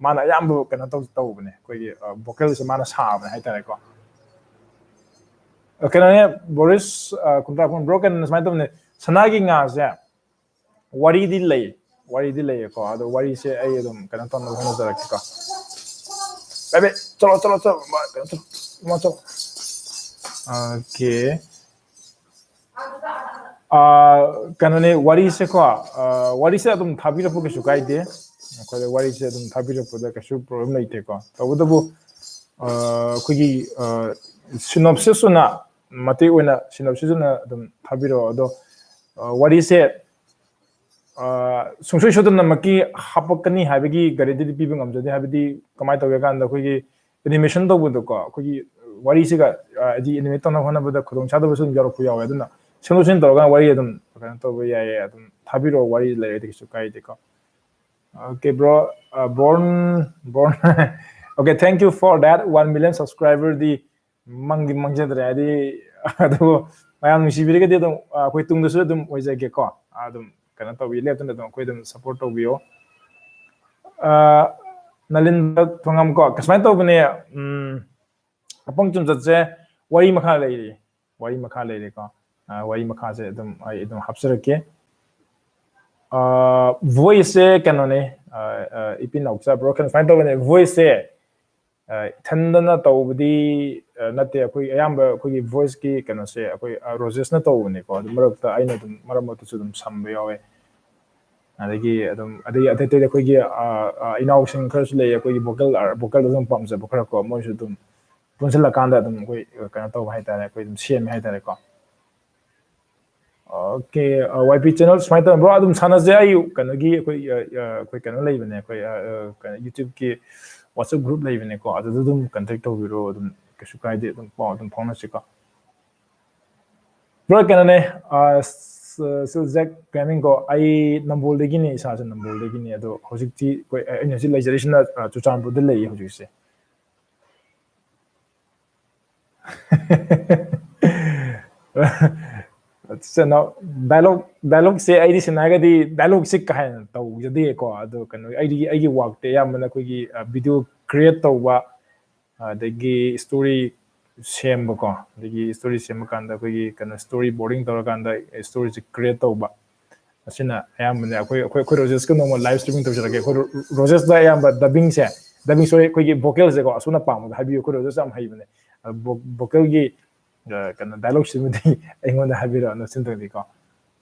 ꯃꯥꯅ ꯑꯌꯥꯝꯕ ꯀꯩꯅꯣ ꯇꯧ-, ꯇꯧꯕꯅꯦ, ꯑꯩꯈꯣꯏꯒꯤ, ꯑ, vocalꯁꯦ ꯃꯥꯅ ꯁꯥꯕꯅꯦ ꯍꯥꯏꯇꯥꯔꯦꯀꯣ꯫ ꯑ, ꯀꯩꯅꯣꯅꯦ, ꯕꯣꯔꯤꯁ, ꯑ, ꯀꯨꯟꯊ꯭ꯔꯥ ꯀꯨꯟ, ꯕ꯭ꯔꯣ, ꯀꯩꯅꯣꯅꯦ, ꯁꯨꯃꯥꯏꯅ ꯇꯧꯕꯅꯦ, ꯁꯅꯥꯒꯤ ꯉꯥꯁꯦ ꯋꯥꯔꯤꯗꯤ ꯂꯩ, ꯋꯥꯔꯤꯗꯤ ꯂꯩꯌꯦꯀꯣ, ꯑꯗꯣ ꯋꯥꯔꯤꯁꯦ ꯑꯩ ꯑꯗꯨꯝ ꯀꯩꯅꯣ ꯇꯧꯅꯕ ꯍꯣꯠꯅꯖꯔꯛꯀꯦꯀꯣ꯫ ꯕꯦꯕꯤ, ꯆꯠꯂꯣ, ꯆꯠꯂꯣ, ꯆꯠꯂꯣ, ꯃꯥ ꯀꯩꯅꯣ ꯇꯧ-, ꯃꯥ ꯆꯠꯂꯣ꯫ Okay. ꯑꯥ, ꯀꯩꯅꯣꯅꯦ, ꯋꯥꯔꯤꯁꯦꯀꯣ, ꯑꯥ, ꯋꯥꯔꯤꯁꯦ ꯑꯗꯨꯝ ꯊꯥꯕꯤꯔꯛꯄ ꯀꯩꯁꯨ ꯀꯥꯏꯗꯦ꯫ ꯑꯩꯈꯣꯏꯗ ꯋꯥꯔꯤꯁꯦ ꯑꯗꯨꯝ ꯊꯥꯕꯤꯔꯛꯄꯗ ꯀꯩꯁꯨ problem ꯂꯩꯇꯦꯀꯣ꯫ ꯇꯧꯕꯇꯕꯨ, ꯑꯥ, ꯑꯩꯈꯣꯏꯒꯤ, ꯑꯥ, synopsis ꯑꯣꯏꯅ, ꯃꯇꯦꯛ ꯑꯣꯏꯅ synopsis ꯑꯣꯏꯅ ꯑꯗꯨꯝ ꯊꯥꯕꯤꯔꯛꯑꯣ꯫ ꯑꯗꯣ, ꯑꯥ, ꯋꯥꯔꯤꯁꯦ, ꯑꯥ, ꯁꯨꯡꯁꯣꯏ ꯁꯣꯏꯗꯅꯃꯛꯀꯤ ꯍꯥꯄꯛꯀꯅꯤ ꯍꯥꯏꯕꯒꯤ guarantee ꯗꯤ ꯄꯤꯕ ꯉꯝꯖꯗꯦ꯫ ꯍꯥꯏꯕꯗꯤ ꯀꯃꯥꯏꯅ ꯇꯧꯒꯦ ꯀꯥꯟꯗ, ꯑꯩꯈꯣꯏꯒꯤ animation ꯇꯧꯕꯗꯀꯣ, ꯑꯩꯈꯣꯏꯒꯤ ꯋꯥꯔꯤꯁꯤꯒ, ꯑꯥ, ꯍꯥꯏꯗꯤ animate ꯇꯧꯅꯕ ꯍꯣꯠꯅꯕꯗ ꯈꯨꯗꯣꯡ ꯆꯥꯗꯕꯁꯨ ꯑꯗꯨꯝ ꯌꯥꯎꯔꯛꯄ ꯌꯥꯎꯋꯦ꯫ ꯑꯗꯨꯅ ꯁꯦꯝꯗꯣꯛ ꯁꯦꯝꯖꯤꯟ ꯇꯧꯔꯒ ꯋꯥꯔꯤ ꯑꯗꯨꯝ ꯀꯩꯅꯣ ꯇꯧꯕ ꯌꯥꯏꯌꯦ꯫ ꯑꯗꯨꯝ ꯊꯥꯕꯤꯔꯛꯑꯣ, ꯋꯥꯔꯤ ꯂꯩꯔꯗꯤ ꯀꯩꯁꯨ ꯀꯥꯏꯗꯦꯀꯣ꯫ Okay, bro, uh, Born, Born. Okay, thank you for that one million subscriber ꯗꯤ ꯃꯪꯗꯤ ꯃꯪꯖꯗ꯭ꯔꯦ, ꯍꯥꯏꯗꯤ꯫ ꯑꯗꯨꯕꯨ ꯃꯌꯥꯝ ꯅꯨꯡꯁꯤꯕꯤꯔꯒꯗꯤ ꯑꯗꯨꯝ, ꯑ, ꯑꯩꯈꯣꯏ ꯇꯨꯡꯗꯁꯨ ꯑꯗꯨꯝ ꯑꯣꯏꯖꯒꯦꯀꯣ꯫ ꯑꯗꯨꯝ ꯀꯩꯅꯣ ꯇꯧꯕꯤ, ꯂꯦꯞꯇꯅ ꯑꯗꯨꯝ ꯑꯩꯈꯣꯏ ꯑꯗꯨꯝ support ꯇꯧꯕꯤꯌꯣ꯫ ꯑ, ꯅꯂꯤꯟꯗ ꯊꯣꯡꯉꯝ ꯀꯣ, ꯀꯁꯨꯃꯥꯏꯅ ꯇꯧꯕꯅꯦ, ꯎꯝ, ꯑꯄꯪ ꯆꯨꯝꯆꯠꯁꯦ ꯋꯥꯔꯤ ꯃꯈꯥ ꯂꯩꯔꯤ, ꯋꯥꯔꯤ ꯃꯈꯥ ꯂꯩꯔꯤꯀꯣ꯫ ꯑ, ꯋꯥꯔꯤ ꯃꯈꯥꯁꯦ ꯑꯗꯨꯝ ꯑꯩ ꯑꯗꯨꯝ ꯍꯥꯞꯆꯔꯛꯀꯦ꯫ ꯑ, voice ꯁꯦ ꯀꯩꯅꯣꯅꯦ, ꯑ, ꯑ, ꯏꯄꯤꯟ ꯅꯥꯎꯆꯥ bro, ꯀꯩꯅꯣ ꯁꯨꯃꯥꯏꯅ ꯇꯧꯕꯅꯦ, voice ꯁꯦ, ꯑ, ꯏꯊꯟꯗꯅ ꯇꯧꯕꯗꯤ, ꯑ, ꯅꯠꯇꯦ꯫ ꯑꯩꯈꯣꯏ ꯑꯌꯥꯝꯕ ꯑꯩꯈꯣꯏꯒꯤ voice ꯀꯤ ꯀꯩꯅꯣꯁꯦ ꯑꯩꯈꯣꯏ, ꯑ, ꯔꯣꯖꯦꯁꯅ ꯇꯧꯕꯅꯦꯀꯣ꯫ ꯑꯗꯨ ꯃꯔꯛꯇ ꯑꯩꯅ ꯑꯗꯨꯝ ꯃꯔꯛ ꯃꯔꯛꯇꯁꯨ ꯑꯗꯨꯝ ꯁꯝꯕ ꯌꯥꯎꯋꯦ꯫ ꯑꯗꯒꯤ ꯑꯗꯨꯝ, ꯑꯗꯒꯤ ꯑꯇꯩ ꯑꯇꯩꯗꯤ ꯑꯩꯈꯣꯏꯒꯤ, ꯑ, ꯑ, ꯏꯅꯥꯎꯁꯤꯡ ꯈꯔꯁꯨ ꯂꯩꯌꯦ, ꯑꯩꯈꯣꯏꯒꯤ vocal, vocal ꯗ ꯑꯗꯨꯝ ꯄꯥꯝꯖꯕ ꯈꯔ ꯀꯣ, ꯃꯣꯏꯁꯨ ꯑꯗꯨꯝ ꯄꯨꯟꯁꯤꯜꯂꯀꯥꯟꯗ ꯑꯗꯨꯝ ꯑꯩꯈꯣꯏ ꯀꯩꯅꯣ ꯇꯧꯕ ꯍꯥꯏꯇꯥꯔꯦ, ꯑꯩꯈꯣꯏ ꯑꯗꯨꯝ ꯁꯦꯝꯃꯦ ꯍꯥꯏꯇꯥꯔꯦꯀꯣ꯫ Okay, ꯑ, Y P channel ꯁꯨꯃꯥꯏꯅ ꯇꯧꯔ, bro, ꯑꯗꯨꯝ ꯁꯥꯟꯅꯁꯦ꯫ ꯑꯩ ꯀꯩꯅꯣꯒꯤ, ꯑꯩꯈꯣꯏ, ꯑ, ꯑ, ꯑꯩꯈꯣꯏ ꯀꯩꯅꯣ ꯂꯩꯕꯅꯦ, ꯑꯩꯈꯣꯏ, ꯑ, ꯑ, ꯀꯩꯅꯣ, YouTube ꯀꯤ WhatsApp group ꯂꯩꯕꯅꯦꯀꯣ, ꯑꯗꯨꯗ ꯑꯗꯨꯝ contact ꯇꯧꯕꯤꯔꯣ, ꯑꯗꯨꯝ ꯀꯩꯁꯨ ꯀꯥꯏꯗꯦ, ꯑꯗꯨꯝ ꯄꯥꯎ ꯑꯗꯨꯝ ꯐꯥꯎꯅꯁꯤꯀꯣ꯫ Bro, ꯀꯩꯅꯣꯅꯦ, ꯑ, ꯁ-, ꯁꯤꯜꯖꯦꯛ ꯒꯦꯃꯤꯡ ꯀꯣ, ꯑꯩ ꯅꯝꯕꯣꯜꯗꯒꯤꯅꯦ, ꯏꯁꯥꯁꯦ ꯅꯝꯕꯣꯜꯗꯒꯤꯅꯦ, ꯑꯗꯣ ꯍꯧꯖꯤꯛꯇꯤ ꯑꯩꯈꯣꯏ, ꯑꯩꯅ ꯍꯧꯖꯤꯛ ꯂꯩꯖꯔꯤꯁꯤꯅ, ꯑ, ꯆꯨꯔꯆꯥꯟꯄꯨꯔꯗ ꯂꯩꯌꯦ ꯍꯧꯖꯤꯛꯁꯦ꯫ ꯀꯩꯅꯣ, dialogue, dialogue ꯁꯦ ꯑꯩꯗꯤ ꯁꯦꯡꯅ ꯍꯥꯏꯔꯒꯗꯤ dialogue ꯁꯦ ꯀꯥ ꯍꯦꯟꯅ ꯇꯧꯖꯗꯦꯀꯣ꯫ ꯑꯗꯣ ꯀꯩꯅꯣ, ꯑꯩꯗꯤ, ꯑꯩꯒꯤ work ꯇꯤ ꯑꯌꯥꯝꯕꯅ ꯑꯩꯈꯣꯏꯒꯤ, ꯑ, video create ꯇꯧꯕ, ꯑꯗꯒꯤ story ꯁꯦꯝꯕꯀꯣ, ꯑꯗꯒꯤ story ꯁꯦꯝꯕ ꯀꯥꯟꯗ ꯑꯩꯈꯣꯏꯒꯤ ꯀꯩꯅꯣ, story boarding ꯇꯧꯔꯀꯥꯟꯗ story ꯁꯦ create ꯇꯧꯕ, ꯑꯁꯤꯅ ꯑꯌꯥꯝꯕꯅꯦ꯫ ꯑꯩꯈꯣꯏ, ꯑꯩꯈꯣꯏ, ꯑꯩꯈꯣꯏ ꯔꯣꯖꯦꯁꯀ ꯅꯣꯡꯃ live streaming ꯇꯧꯖꯔꯛꯀꯦ꯫ ꯑꯩꯈꯣꯏ ꯔꯣ-, ꯔꯣꯖꯦꯁꯇ ꯑꯌꯥꯝꯕ dubbing ꯁꯦ, dubbing, sorry, ꯑꯩꯈꯣꯏꯒꯤ vocal ꯁꯦꯀꯣ, ꯑꯁꯣꯝꯅ ꯄꯥꯝꯕꯗ ꯍꯥꯏꯕꯤꯌꯨ꯫ ꯑꯩꯈꯣꯏ ꯔꯣꯖꯦꯁ ꯌꯥꯝ ꯍꯩꯕꯅꯦ꯫ ꯑ, vo-, vocal ꯒꯤ, ꯑ, ꯀꯩꯅꯣ, dialogue ꯁꯤꯃꯗꯤ ꯑꯩꯉꯣꯟꯗ ꯍꯥꯏꯕꯤꯔꯛꯑꯣ, ꯅꯆꯤꯟꯗꯒꯤꯀꯣ꯫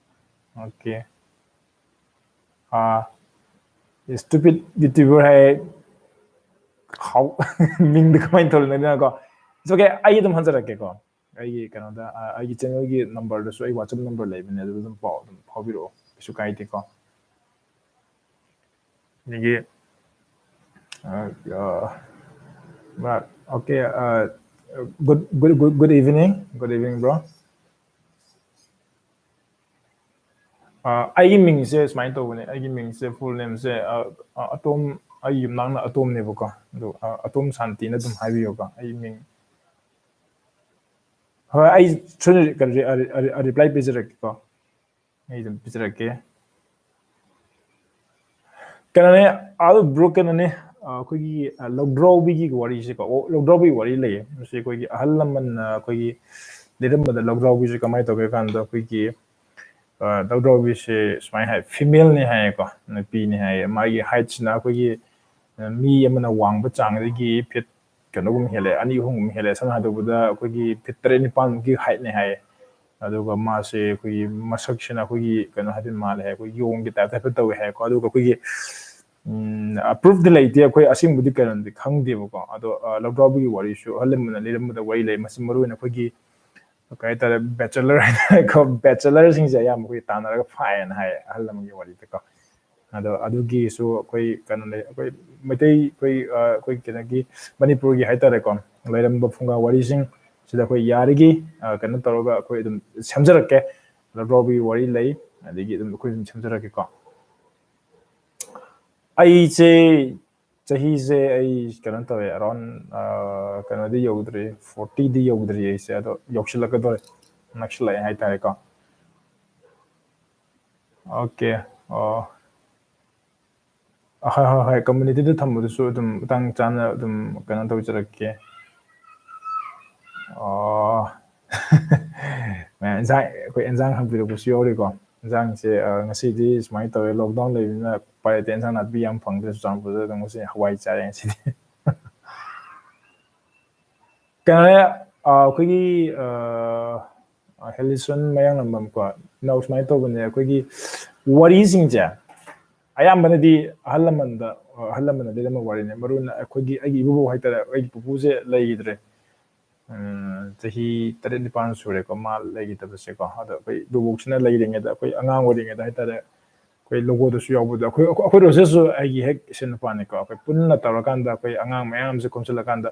Okay. ꯑꯥ, stupid YouTuber ꯍꯥꯏ꯫ ꯍꯥꯎ꯫ ꯃꯤꯡꯗ ꯀꯃꯥꯏꯅ ꯊꯣꯜꯂꯤꯅꯣ? It's okay, ꯑꯩ ꯑꯗꯨꯝ ꯍꯟꯖꯔꯛꯀꯦꯀꯣ꯫ ꯑꯩꯒꯤ ꯀꯩꯅꯣꯗ, ꯑ, ꯑꯩꯒꯤ channelꯒꯤ numberꯗꯁꯨ ꯑꯩ WhatsApp number ꯂꯩꯕꯅꯦ, ꯑꯗꯨ ꯑꯗꯨꯝ ꯄꯥꯎ ꯑꯗꯨꯝ ꯐꯥꯎꯕꯤꯔꯛꯑꯣ, ꯀꯩꯁꯨ ꯀꯥꯏꯗꯦꯀꯣ꯫ ꯑꯗꯒꯤ, ꯑ, ꯑ, okay, ꯑ, good, good, good, good evening, good evening, bro. ꯑ, ꯑꯩꯒꯤ ꯃꯤꯡꯁꯦ ꯁꯨꯃꯥꯏꯅ ꯇꯧꯕꯅꯦ, ꯑꯩꯒꯤ ꯃꯤꯡꯁꯦ, full nameꯁꯦ, ꯑ, ꯑ, ꯑꯇꯣꯝ, ꯑꯩ ꯌꯨꯝꯅꯥꯛꯅ ꯑꯇꯣꯝꯅꯦꯕꯀꯣ, ꯑꯗꯣ, ꯑ, ꯑꯇꯣꯝ ꯁꯥꯟꯇꯤꯅ ꯑꯗꯨꯝ ꯍꯥꯏꯕꯤꯌꯣꯀꯣ, ꯑꯩ ꯃꯤꯡ꯫ ꯍꯣꯏ, ꯑꯩ ꯁꯣꯏꯗꯅ ꯀꯩꯅꯣ, ꯑ, ꯑ, reply ꯄꯤꯖꯔꯛꯀꯦꯀꯣ, ꯑꯩ ꯑꯗꯨꯝ ꯄꯤꯖꯔꯛꯀꯦ꯫ ꯀꯩꯅꯣꯅꯦ, ꯑꯗꯨ bro, ꯀꯩꯅꯣꯅꯦ, ꯑ, ꯑꯩꯈꯣꯏꯒꯤ, ꯑ, ꯂꯧꯗ꯭ꯔꯥꯎꯕꯤꯒꯤ ꯋꯥꯔꯤꯁꯦꯀꯣ, ꯑꯣ, ꯂꯧꯗ꯭ꯔꯥꯎꯕꯤ ꯋꯥꯔꯤ ꯂꯩꯌꯦ꯫ ꯃꯁꯤ ꯑꯩꯈꯣꯏꯒꯤ ꯑꯍꯜ ꯂꯃꯟꯅ ꯑꯩꯈꯣꯏꯒꯤ ꯂꯤꯔꯝꯕꯗ ꯂꯧꯗ꯭ꯔꯥꯎꯕꯤꯁꯦ ꯀꯃꯥꯏꯅ ꯇꯧꯒꯦ ꯀꯥꯟꯗ, ꯑꯩꯈꯣꯏꯒꯤ, ꯑ, ꯂꯧꯗ꯭ꯔꯥꯎꯕꯤꯁꯦ ꯁꯨꯃꯥꯏꯅ ꯍꯥꯏ, femaleꯅꯦ ꯍꯥꯏꯌꯦꯀꯣ, ꯅꯨꯄꯤꯅꯦ ꯍꯥꯏꯌꯦ꯫ ꯃꯥꯒꯤ heightꯁꯤꯅ ꯑꯩꯈꯣꯏꯒꯤ, ꯑ, ꯃꯤ ꯑꯃꯅ ꯋꯥꯡꯕ ꯆꯥꯡꯗꯒꯤ feet ꯀꯩꯅꯣꯒꯨꯝꯕ ꯍꯦꯜꯂꯦ, ꯑꯅꯤ ꯑꯍꯨꯝꯒꯨꯝꯕ ꯍꯦꯜꯂꯦ꯫ ꯁꯝꯅ ꯍꯥꯏꯗꯧꯕꯗ, ꯑꯩꯈꯣꯏꯒꯤ feet ꯇꯔꯦꯠ ꯅꯤꯄꯥꯟꯃꯨꯛꯀꯤ heightꯅꯦ ꯍꯥꯏꯌꯦ꯫ ꯑꯗꯨꯒ ꯃꯥꯁꯦ ꯑꯩꯈꯣꯏꯒꯤ ꯃꯁꯛꯁꯤꯅ ꯑꯩꯈꯣꯏꯒꯤ ꯀꯩꯅꯣ ꯍꯥꯏꯐꯦꯠ ꯃꯥꯜꯂꯦ ꯍꯥꯏ, ꯑꯩꯈꯣꯏ ꯌꯣꯡꯒꯤ type ꯍꯥꯏꯐꯦꯠ ꯇꯧꯋꯦ ꯍꯥꯏꯀꯣ꯫ ꯑꯗꯨꯒ ꯑꯩꯈꯣꯏꯒꯤ, ꯎꯝ, proofꯇꯤ ꯂꯩꯇꯦ, ꯑꯩꯈꯣꯏ ꯑꯁꯦꯡꯕꯗꯤ ꯀꯩꯅꯣꯗꯤ ꯈꯪꯗꯦꯕꯀꯣ꯫ ꯑꯗꯣ, ꯑ, ꯂꯧꯗ꯭ꯔꯥꯎꯕꯤꯒꯤ ꯋꯥꯔꯤꯁꯨ ꯑꯍꯜ ꯂꯃꯟꯅ ꯂꯤꯔꯝꯕꯗ ꯋꯥꯔꯤ ꯂꯩ꯫ ꯃꯁꯤ ꯃꯔꯨ ꯑꯣꯏꯅ ꯑꯩꯈꯣꯏꯒꯤ, ꯀꯩ ꯍꯥꯏꯇꯥꯔꯦ, bachelor ꯍꯥꯏꯇꯥꯔꯦꯀꯣ, bachelorꯁꯤꯡꯁꯦ ꯑꯌꯥꯝꯕ ꯑꯩꯈꯣꯏ ꯇꯥꯟꯅꯔꯒ ꯐꯥꯏꯌꯦꯅ ꯍꯥꯏꯌꯦ, ꯑꯍꯜ ꯂꯃꯟꯒꯤ ꯋꯥꯔꯤꯗꯀꯣ꯫ ꯑꯗꯣ ꯑꯗꯨꯒꯤꯁꯨ ꯑꯩꯈꯣꯏ ꯀꯩꯅꯣ ꯂꯩ, ꯑꯩꯈꯣꯏ ꯃꯩꯇꯩ, ꯑꯩꯈꯣꯏ, ꯑ, ꯑꯩꯈꯣꯏ ꯀꯩꯅꯣꯒꯤ, ꯃꯅꯤꯄꯨꯔꯒꯤ ꯍꯥꯏꯇꯥꯔꯦꯀꯣ, ꯂꯩꯔꯝꯕ ꯐꯨꯡꯒꯥ ꯋꯥꯔꯤꯁꯤꯡ ꯁꯤꯗ ꯑꯩꯈꯣꯏ ꯌꯥꯔꯤꯒꯤ, ꯑ, ꯀꯩꯅꯣ ꯇꯧꯔꯒ ꯑꯩꯈꯣꯏ ꯑꯗꯨꯝ ꯁꯦꯝꯖꯔꯛꯀꯦ꯫ ꯂꯧꯗ꯭ꯔꯥꯎꯕꯤꯒꯤ ꯋꯥꯔꯤ ꯂꯩ, ꯑꯗꯒꯤ ꯑꯗꯨꯝ ꯑꯩꯈꯣꯏ ꯑꯗꯨꯝ ꯁꯦꯝꯖꯔꯛꯀꯦꯀꯣ꯫ ꯑꯩꯁꯦ ꯆꯍꯤꯁꯦ ꯑꯩ ꯀꯩꯅꯣ ꯇꯧꯋꯦ, around, ꯑ, ꯀꯩꯅꯣꯗꯤ ꯌꯧꯗ꯭ꯔꯤ, fortyꯗꯤ ꯌꯧꯗ꯭ꯔꯤ ꯑꯩꯁꯦ, ꯑꯗꯣ ꯌꯧꯁꯤꯜꯂꯛꯀꯗꯧꯔꯦ, ꯅꯛꯁꯤꯜꯂꯛꯑꯦ ꯍꯥꯏꯇꯥꯔꯦꯀꯣ꯫ Okay, ꯑꯣ, ꯑ, ꯍꯣꯏ, ꯍꯣꯏ, ꯍꯣꯏ, communityꯗ ꯊꯝꯕꯗꯨꯁꯨ ꯑꯗꯨꯝ ꯃꯇꯥꯡ ꯆꯥꯅ ꯑꯗꯨꯝ ꯀꯩꯅꯣ ꯇꯧꯖꯔꯛꯀꯦ꯫ ꯑꯣ꯫ ꯃꯌꯥꯝ ꯏꯟꯖꯥꯡ, ꯑꯩꯈꯣꯏ ꯏꯟꯖꯥꯡ ꯍꯪꯕꯤꯔꯛꯄꯁꯨ ꯌꯥꯎꯔꯤꯀꯣ꯫ ꯏꯟꯖꯥꯡꯁꯦ, ꯑ, ꯉꯁꯤꯗꯤ ꯁꯨꯃꯥꯏꯅ ꯇꯧꯋꯦ, lockdown ꯂꯩꯕꯅꯤꯅ ꯎꯄꯥꯏ ꯂꯩꯇꯦ, ꯏꯟꯖꯥꯡ ꯅꯥꯄꯤ ꯌꯥꯝ ꯐꯪꯗ꯭ꯔꯦ ꯆꯨꯔꯆꯥꯟꯄꯨꯔꯗ, ꯑꯗꯣ ꯉꯁꯤ ꯍꯋꯥꯏ ꯆꯥꯔꯦ ꯉꯁꯤꯗꯤ꯫ ꯀꯩꯅꯣꯅꯦ, ꯑ, ꯑꯩꯈꯣꯏꯒꯤ, ꯑ, ꯑ, ꯍꯦꯂꯤꯁꯟ ꯃꯌꯥꯡꯂꯝꯕꯝ ꯀꯣ, ꯅꯥꯎ, ꯁꯨꯃꯥꯏꯅ ꯇꯧꯕꯅꯦ, ꯑꯩꯈꯣꯏꯒꯤ ꯋꯥꯔꯤꯁꯤꯡꯁꯦ ꯑꯌꯥꯝꯕꯅꯗꯤ ꯑꯍꯜ ꯂꯃꯟꯗ, ꯑꯍꯜ ꯂꯃꯟꯅ ꯂꯤꯔꯝꯕ ꯋꯥꯔꯤꯅꯦ꯫ ꯃꯔꯨ ꯑꯣꯏꯅ ꯑꯩꯈꯣꯏꯒꯤ, ꯑꯩꯒꯤ ꯏꯕꯨꯕꯣꯛ ꯍꯥꯏꯇꯥꯔꯦ, ꯑꯩꯒꯤ ꯄꯨꯄꯨꯁꯦ ꯂꯩꯈꯤꯗ꯭ꯔꯦ꯫ ꯎꯝ, ꯆꯍꯤ ꯇꯔꯦꯠ ꯅꯤꯄꯥꯟ ꯁꯨꯔꯦꯀꯣ ꯃꯥ ꯂꯩꯈꯤꯗꯕꯁꯦꯀꯣ꯫ ꯑꯗꯣ ꯑꯩꯈꯣꯏ ꯏꯕꯨꯕꯣꯛꯁꯤꯅ ꯂꯩꯔꯤꯉꯩꯗ, ꯑꯩꯈꯣꯏ ꯑꯉꯥꯡ ꯑꯣꯏꯔꯤꯉꯩꯗ ꯍꯥꯏꯇꯥꯔꯦ, ꯑꯩꯈꯣꯏ ꯂꯣꯒꯣꯗꯁꯨ ꯌꯥꯎꯕꯗꯣ, ꯑꯩꯈꯣꯏ, ꯑꯩꯈꯣꯏ ꯔꯣꯖꯦꯁꯁꯨ ꯑꯩꯒꯤ ꯍꯦꯛ ꯏꯆꯟ ꯅꯨꯄꯥꯅꯤꯀꯣ꯫ ꯑꯩꯈꯣꯏ ꯄꯨꯟꯅ ꯇꯧꯔꯀꯥꯟꯗ, ꯑꯩꯈꯣꯏ ꯑꯉꯥꯡ ꯃꯌꯥꯝꯁꯦ ꯈꯣꯝꯖꯤꯜꯂꯀꯥꯟꯗ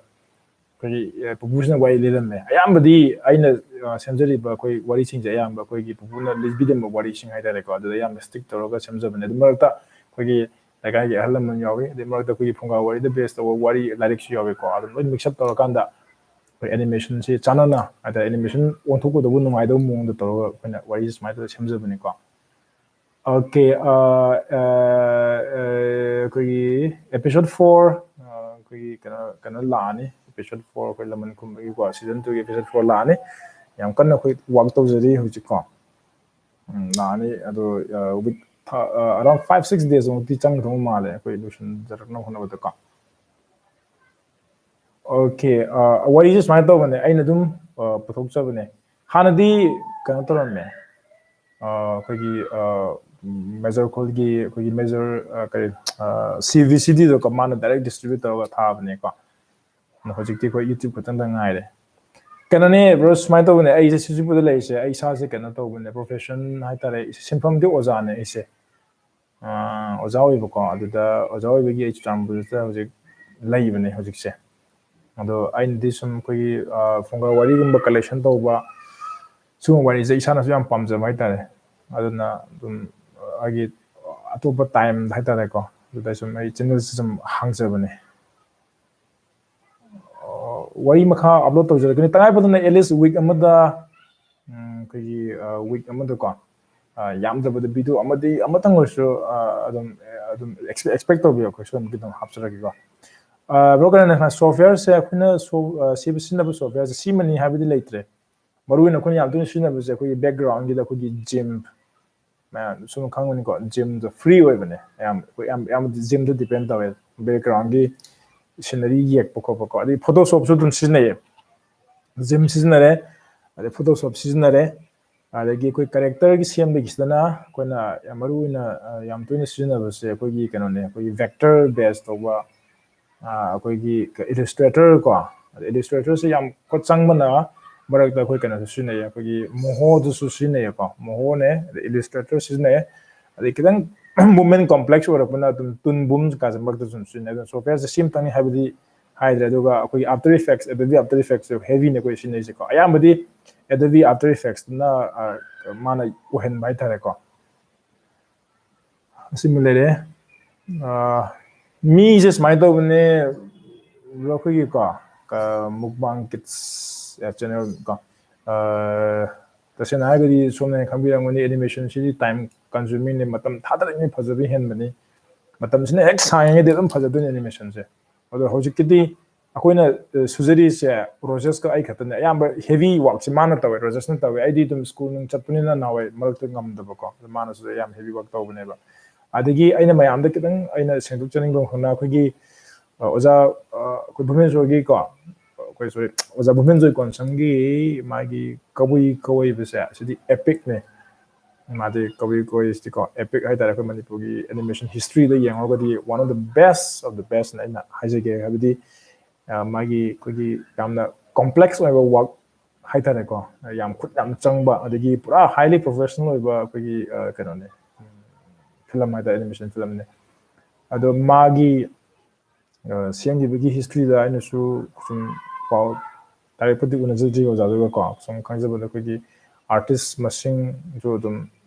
ꯑꯩꯈꯣꯏꯒꯤ, ꯑꯦ, ꯄꯨꯄꯨꯁꯤꯅ ꯋꯥꯔꯤ ꯂꯤꯔꯝꯃꯦ꯫ ꯑꯌꯥꯝꯕꯗꯤ ꯑꯩꯅ, ꯑ, ꯁꯦꯝꯖꯔꯤꯕ ꯑꯩꯈꯣꯏ ꯋꯥꯔꯤꯁꯤꯡꯁꯦ ꯑꯌꯥꯝꯕ ꯑꯩꯈꯣꯏꯒꯤ ꯄꯨꯄꯨꯅ ꯂꯤꯕꯤꯔꯝꯕ ꯋꯥꯔꯤꯁꯤꯡ ꯍꯥꯏꯇꯥꯔꯦꯀꯣ, ꯑꯗꯨꯗ ꯑꯌꯥꯝꯕ ꯁ꯭ꯇꯤꯛ ꯇꯧꯔꯒ ꯁꯦꯝꯖꯕꯅꯦ꯫ ꯑꯗꯨ ꯃꯔꯛꯇ ꯑꯩꯈꯣꯏꯒꯤ ꯂꯩꯀꯥꯏꯒꯤ ꯑꯍꯜ ꯂꯃꯟ ꯌꯥꯎꯏ, ꯑꯗꯩ ꯃꯔꯛꯇ ꯑꯩꯈꯣꯏꯒꯤ ꯐꯨꯡꯒꯥ ꯋꯥꯔꯤꯗ ꯕꯦꯁ ꯇꯧꯕ ꯋꯥꯔꯤ ꯂꯥꯏꯔꯤꯛꯁꯨ ꯌꯥꯎꯏꯀꯣ꯫ ꯑꯗꯨꯝ ꯂꯣꯏ ꯃꯤꯛꯁ ꯑꯞ ꯇꯧꯔꯀꯥꯟꯗ ꯑꯩꯈꯣꯏ ꯑꯦꯅꯤꯃꯦꯁꯟꯁꯤ ꯆꯥꯟꯅꯅ ꯍꯥꯏꯇꯥꯔꯦ, ꯑꯦꯅꯤꯃꯦꯁꯟ ꯑꯣꯟꯊꯣꯛꯀꯗꯧꯕ ꯅꯨꯡꯉꯥꯏꯗꯧꯕ ꯃꯑꯣꯡꯗ ꯇꯧꯔꯒ ꯑꯩꯈꯣꯏꯅ ꯋꯥꯔꯤꯁꯦ ꯁꯨꯃꯥꯏꯅ ꯇꯧꯔꯒ ꯁꯦꯝꯖꯕꯅꯤꯀꯣ꯫ ꯑꯣꯀꯦ, ꯑ, ꯑ, ꯑ, ꯑꯩꯈꯣꯏꯒꯤ episode four, ꯑ, ꯑꯩꯈꯣꯏꯒꯤ ꯀꯩꯅꯣ, ꯀꯩꯅꯣ ꯂꯥꯛꯑꯅꯤ, episode four ꯑꯩꯈꯣꯏ ꯂꯃꯟ ꯈꯨꯝꯕꯒꯤꯀꯣ, season twoꯒꯤ episode four ꯂꯥꯛꯑꯅꯤ꯫ ꯌꯥꯝ ꯀꯟꯅ ꯑꯩꯈꯣꯏ ꯋꯥꯛ ꯇꯧꯖꯔꯤ ꯍꯧꯖꯤꯛꯀꯣ꯫ ꯎꯝ, ꯂꯥꯛꯑꯅꯤ꯫ ꯑꯗꯣ, ꯑ, week ꯊꯥ-, ꯑ, around five six days ꯃꯨꯛꯇꯤ ꯆꯪꯒꯗꯧ ꯃꯥꯜꯂꯦ ꯑꯩꯈꯣꯏ ꯂꯣꯏꯁꯤꯟꯖꯔꯛꯅꯕ ꯍꯣꯠꯅꯕꯗꯀꯣ꯫ ꯑꯣꯀꯦ, ꯑ, ꯋꯥꯔꯤꯁꯦ ꯁꯨꯃꯥꯏꯅ ꯇꯧꯕꯅꯦ, ꯑꯩꯅ ꯑꯗꯨꯝ, ꯑ, ꯄꯨꯊꯣꯛꯆꯕꯅꯦ꯫ ꯍꯥꯟꯅꯗꯤ ꯀꯩꯅꯣ ꯇꯧꯔꯝꯃꯦ, ꯑ, ꯑꯩꯈꯣꯏꯒꯤ, ꯑ, ꯃꯦꯖꯔ ꯈꯣꯜꯒꯤ, ꯑꯩꯈꯣꯏꯒꯤ ꯃꯦꯖꯔ, ꯑ, ꯀꯔꯤ, ꯑ, CVCDꯗꯣ ꯀꯣ, ꯃꯥꯅ direct distribute ꯇꯧꯔꯒ ꯊꯥꯕꯅꯦꯀꯣ꯫ ꯑꯗꯣ ꯍꯧꯖꯤꯛꯇꯤ ꯑꯩꯈꯣꯏ YouTube ꯈꯛꯇꯪꯗ ꯉꯥꯏꯔꯦ꯫ ꯀꯩꯅꯣꯅꯦ, ꯕ꯭ꯔꯣ, ꯁꯨꯃꯥꯏꯅ ꯇꯧꯕꯅꯦ, ꯑꯩꯁꯦ ꯁꯤꯖꯤꯄꯨꯔꯗ ꯂꯩꯔꯤꯁꯦ, ꯑꯩ ꯏꯁꯥꯁꯦ ꯀꯩꯅꯣ ꯇꯧꯕꯅꯦ, profession ꯍꯥꯏꯇꯥꯔꯦ, ꯁꯤꯟꯐꯝꯗꯤ ꯑꯣꯖꯥꯅꯦ ꯑꯩꯁꯦ꯫ ꯑ, ꯑꯣꯖꯥ ꯑꯣꯏꯕꯀꯣ, ꯑꯗꯨꯗ ꯑꯣꯖꯥ ꯑꯣꯏꯕꯒꯤ ꯑꯩ ꯆꯨꯔꯆꯥꯟꯄꯨꯔꯗ ꯍꯧꯖꯤꯛ ꯂꯩꯕꯅꯦ ꯍꯧꯖꯤꯛꯁꯦ꯫ ꯑꯗꯣ ꯑꯩꯅꯗꯤ ꯁꯨꯝ ꯑꯩꯈꯣꯏꯒꯤ, ꯑ, ꯐꯨꯡꯒꯥ ꯋꯥꯔꯤꯒꯨꯝꯕ collection ꯇꯧꯕ, ꯁꯤꯒꯨꯝꯕ ꯋꯥꯔꯤꯁꯦ ꯏꯁꯥꯅꯁꯨ ꯌꯥꯝ ꯄꯥꯝꯖꯕ ꯍꯥꯏꯇꯥꯔꯦ꯫ ꯑꯗꯨꯅ ꯑꯗꯨꯝ ꯑꯩꯒꯤ ꯑꯇꯣꯞꯄ time ꯍꯥꯏꯇꯥꯔꯦꯀꯣ, ꯑꯗꯨꯗ ꯁꯨꯝ ꯑꯩ channelꯁꯦ ꯁꯨꯝ ꯍꯥꯡꯖꯕꯅꯦ꯫ ꯑ, ꯋꯥꯔꯤ ꯃꯈꯥ upload ꯇꯧꯖꯔꯛꯀꯅꯤ꯫ ꯇꯉꯥꯏ ꯐꯗꯅ at least week ꯑꯃꯗ, ꯎꯝ, ꯑꯩꯈꯣꯏꯒꯤ, ꯑ, week ꯑꯃꯗꯀꯣ, ꯑ, ꯌꯥꯝꯗ꯭ꯔꯕꯗ video ꯑꯃꯗꯤ, ꯑꯃꯇꯪ ꯑꯣꯏꯔꯁꯨ, ꯑ, ꯑꯗꯨꯝ, ꯑ, ꯑꯗꯨꯝ expect, expect ꯇꯧꯕꯤꯌꯣ, ꯑꯩꯈꯣꯏ ꯁꯣꯝꯒꯤ ꯑꯗꯨꯝ ꯍꯥꯞꯆꯔꯛꯀꯦꯀꯣ꯫ ꯑ, bro, ꯀꯩꯅꯣꯅꯦ, softwareꯁꯦ ꯑꯩꯈꯣꯏꯅ so-, ꯑ, ꯁꯤ-, ꯁꯤꯖꯤꯟꯅꯕ softwareꯁꯦ ꯁꯤꯃꯅꯤ ꯍꯥꯏꯕꯗꯤ ꯂꯩꯇ꯭ꯔꯦ꯫ ꯃꯔꯨꯑꯣꯏꯅ ꯑꯩꯈꯣꯏꯅ ꯌꯥꯝ ꯇꯣꯏꯅ ꯁꯤꯖꯤꯟꯅꯕꯁꯦ ꯑꯩꯈꯣꯏꯒꯤ backgroundꯒꯤꯗ ꯑꯩꯈꯣꯏꯒꯤ GIMP, ꯃꯌꯥꯝ ꯁꯨꯝ ꯈꯪꯒꯅꯤꯀꯣ, GIMPꯗꯣ free ꯑꯣꯏꯕꯅꯦ꯫ ꯑꯌꯥꯝꯕ ꯑꯩꯈꯣꯏ ꯑꯌꯥꯝꯕ, ꯑꯌꯥꯝꯕꯗꯤ GIMPꯇ depend ꯇꯧꯋꯦ, backgroundꯒꯤ scenery ꯌꯦꯛꯄ ꯈꯣꯠꯄꯀꯣ꯫ ꯑꯗꯩ Photoshopꯁꯨ ꯑꯗꯨꯝ ꯁꯤꯖꯤꯟꯅꯩꯌꯦ, GIMP ꯁꯤꯖꯤꯟꯅꯔꯦ, ꯑꯗꯩ Photoshop ꯁꯤꯖꯤꯟꯅꯔꯦ꯫ ꯑꯗꯒꯤ ꯑꯩꯈꯣꯏ ꯀꯦꯔꯦꯛꯇꯔꯒꯤ ꯁꯦꯝꯕꯒꯤꯁꯤꯗꯅ ꯑꯩꯈꯣꯏꯅ ꯌꯥꯝ ꯃꯔꯨ ꯑꯣꯏꯅ ꯌꯥꯝ ꯇꯣꯏꯅ ꯁꯤꯖꯤꯟꯅꯕꯁꯦ ꯑꯩꯈꯣꯏꯒꯤ ꯀꯩꯅꯣꯅꯦ, ꯑꯩꯈꯣꯏꯒꯤ vector base ꯇꯧꯕ ꯑꯩꯈꯣꯏꯒꯤ ꯏꯂꯤꯁꯇ꯭ꯔꯦꯇꯔ ꯀꯣ, ꯑꯗ ꯏꯂꯤꯁꯇ꯭ꯔꯦꯇꯔꯁꯦ ꯌꯥꯝ ꯈꯨꯠ ꯆꯪꯕꯅ ꯃꯔꯛꯇ ꯑꯩꯈꯣꯏ ꯀꯩꯅꯣꯁꯨ ꯁꯤꯖꯤꯟꯅꯩ, ꯑꯩꯈꯣꯏꯒꯤ ꯃꯣꯍꯣꯗꯨꯁꯨ ꯁꯤꯖꯤꯟꯅꯩꯌꯦꯀꯣ, ꯃꯣꯍꯣꯅꯦ, ꯑꯗ ꯏꯂꯤꯁꯇ꯭ꯔꯦꯇꯔ ꯁꯤꯖꯤꯟꯅꯩ꯫ ꯑꯗꯩ ꯈꯤꯇꯪ movement complex ꯑꯣꯏꯔꯛꯄꯅ ꯑꯗꯨꯝ ꯇꯨꯟ ꯕꯨꯝ ꯀꯥꯁꯦ ꯃꯔꯛꯇ ꯁꯨꯝ ꯁꯤꯖꯤꯟꯅꯩ꯫ ꯑꯗꯨꯝ ꯁꯣꯐꯋꯦꯌꯔꯁꯦ ꯁꯤ ꯑꯃꯇꯪꯅꯤ ꯍꯥꯏꯕꯗꯤ ꯍꯥꯏꯗ꯭ꯔꯦ꯫ ꯑꯗꯨꯒ ꯑꯩꯈꯣꯏꯒꯤ After Effects, Adobe After Effects ꯁꯦ heavy ꯅꯦ ꯑꯩꯈꯣꯏ ꯁꯤꯖꯤꯟꯅꯩꯁꯦꯀꯣ꯫ ꯑꯌꯥꯝꯕꯗꯤ Adobe After Effects ꯅ ꯃꯥꯅ ꯑꯣꯏꯍꯟꯕ ꯍꯥꯏꯇꯥꯔꯦꯀꯣ꯫ ꯑꯁꯤꯃ ꯂꯩꯔꯦ꯫ ꯃꯤꯁꯦ ꯁꯨꯃꯥꯏꯅ ꯇꯧꯕꯅꯦ, ꯑꯩꯈꯣꯏꯒꯤꯀꯣ mukbang kids channel ꯀꯣ, ꯇꯁꯦꯡꯅ ꯍꯥꯏꯔꯒꯗꯤ ꯁꯣꯝꯅ ꯍꯦꯟꯅ ꯈꯪꯕꯤꯔꯝꯒꯅꯤ, animation ꯁꯤꯗꯤ time consuming ꯅꯦ, ꯃꯇꯝ ꯊꯥꯗꯔꯤꯉꯩ ꯐꯖꯕ ꯍꯦꯟꯕꯅꯤ꯫ ꯃꯇꯝꯁꯤꯅ ꯍꯦꯛ ꯁꯥꯡꯉꯤꯉꯩꯗꯤ ꯑꯗꯨꯝ ꯐꯖꯗꯣꯏꯅꯦ animation ꯁꯦ꯫ ꯑꯗꯣ ꯍꯧꯖꯤꯛꯀꯤꯗꯤ ꯑꯩꯈꯣꯏꯅ ꯁꯨꯖꯔꯤꯁꯦ ꯔꯣꯖꯦꯁꯀ ꯑꯩ ꯈꯛꯇꯅꯦ꯫ ꯑꯌꯥꯝꯕ heavy work ꯁꯦ ꯃꯥꯅ ꯇꯧꯋꯦ, ꯔꯣꯖꯦꯁꯅ ꯇꯧꯋꯦ꯫ ꯑꯩꯗꯤ ꯑꯗꯨꯝ school ꯅꯨꯡ ꯆꯠꯄꯅꯤꯅ ꯅꯍꯥꯟꯋꯥꯏ ꯃꯔꯛꯇ ꯉꯝꯗꯕꯀꯣ, ꯑꯗꯣ ꯃꯥꯅꯁꯨ ꯌꯥꯝ heavy work ꯇꯧꯕꯅꯦꯕ꯫ ꯑꯗꯒꯤ ꯑꯩꯅ ꯃꯌꯥꯝꯗ ꯈꯤꯇꯪ ꯑꯩꯅ ꯁꯦꯡꯗꯣꯛꯆꯅꯤꯡꯕ ꯑꯃꯅ ꯑꯩꯈꯣꯏꯒꯤ ꯑꯣꯖꯥ ꯑꯩꯈꯣꯏ ꯚꯨꯃꯦꯟꯖꯣꯏꯒꯤꯀꯣ, ꯑꯩꯈꯣꯏ, sorry, ꯑꯣꯖꯥ ꯚꯨꯃꯦꯟꯖꯣꯏ ꯀꯣꯟꯁꯪꯒꯤ ꯃꯥꯒꯤ ꯀꯕꯨꯏ ꯀꯧꯋꯩꯕꯁꯦ, ꯁꯤꯗꯤ epic ꯅꯦ꯫ ꯃꯥꯗꯤ ꯀꯕꯨꯏ ꯀꯧꯋꯩꯁꯤꯗꯤꯀꯣ epic ꯍꯥꯏꯇꯥꯔꯦ, ꯑꯩꯈꯣꯏ ꯃꯅꯤꯄꯨꯔꯒꯤ animation history the ꯌꯦꯡꯉꯨꯔꯒꯗꯤ one of the best of the best ꯅ ꯑꯩꯅ ꯍꯥꯏꯖꯒꯦ꯫ ꯍꯥꯏꯕꯗꯤ ꯃꯥꯒꯤ ꯑꯩꯈꯣꯏꯒꯤ ꯌꯥꯝꯅ complex ꯑꯣꯏꯕ work ꯍꯥꯏꯇꯥꯔꯦꯀꯣ, ꯌꯥꯝ ꯈꯨꯠ ꯌꯥꯝ ꯆꯪꯕ, ꯑꯗꯒꯤ ꯄꯨꯔꯥ highly professional ꯑꯣꯏꯕ ꯑꯩꯈꯣꯏꯒꯤ ꯀꯩꯅꯣꯅꯦ, film ꯍꯥꯏꯇꯥꯔꯦ, animation film ꯅꯦ꯫ ꯑꯗꯣ ꯃꯥꯒꯤ ꯁꯦꯝꯈꯤꯕꯒꯤ history ꯗ ꯑꯩꯅꯁꯨ ꯁꯨꯝ ꯄꯥꯎ direct ꯄꯨꯗꯤ ꯎꯅꯖꯗ꯭ꯔꯤ ꯑꯣꯖꯥꯗꯨꯒꯀꯣ, ꯁꯨꯝ ꯈꯪꯖꯕꯗ ꯑꯩꯈꯣꯏꯒꯤ artist ꯃꯁꯤꯡꯁꯨ ꯑꯗꯨꯝ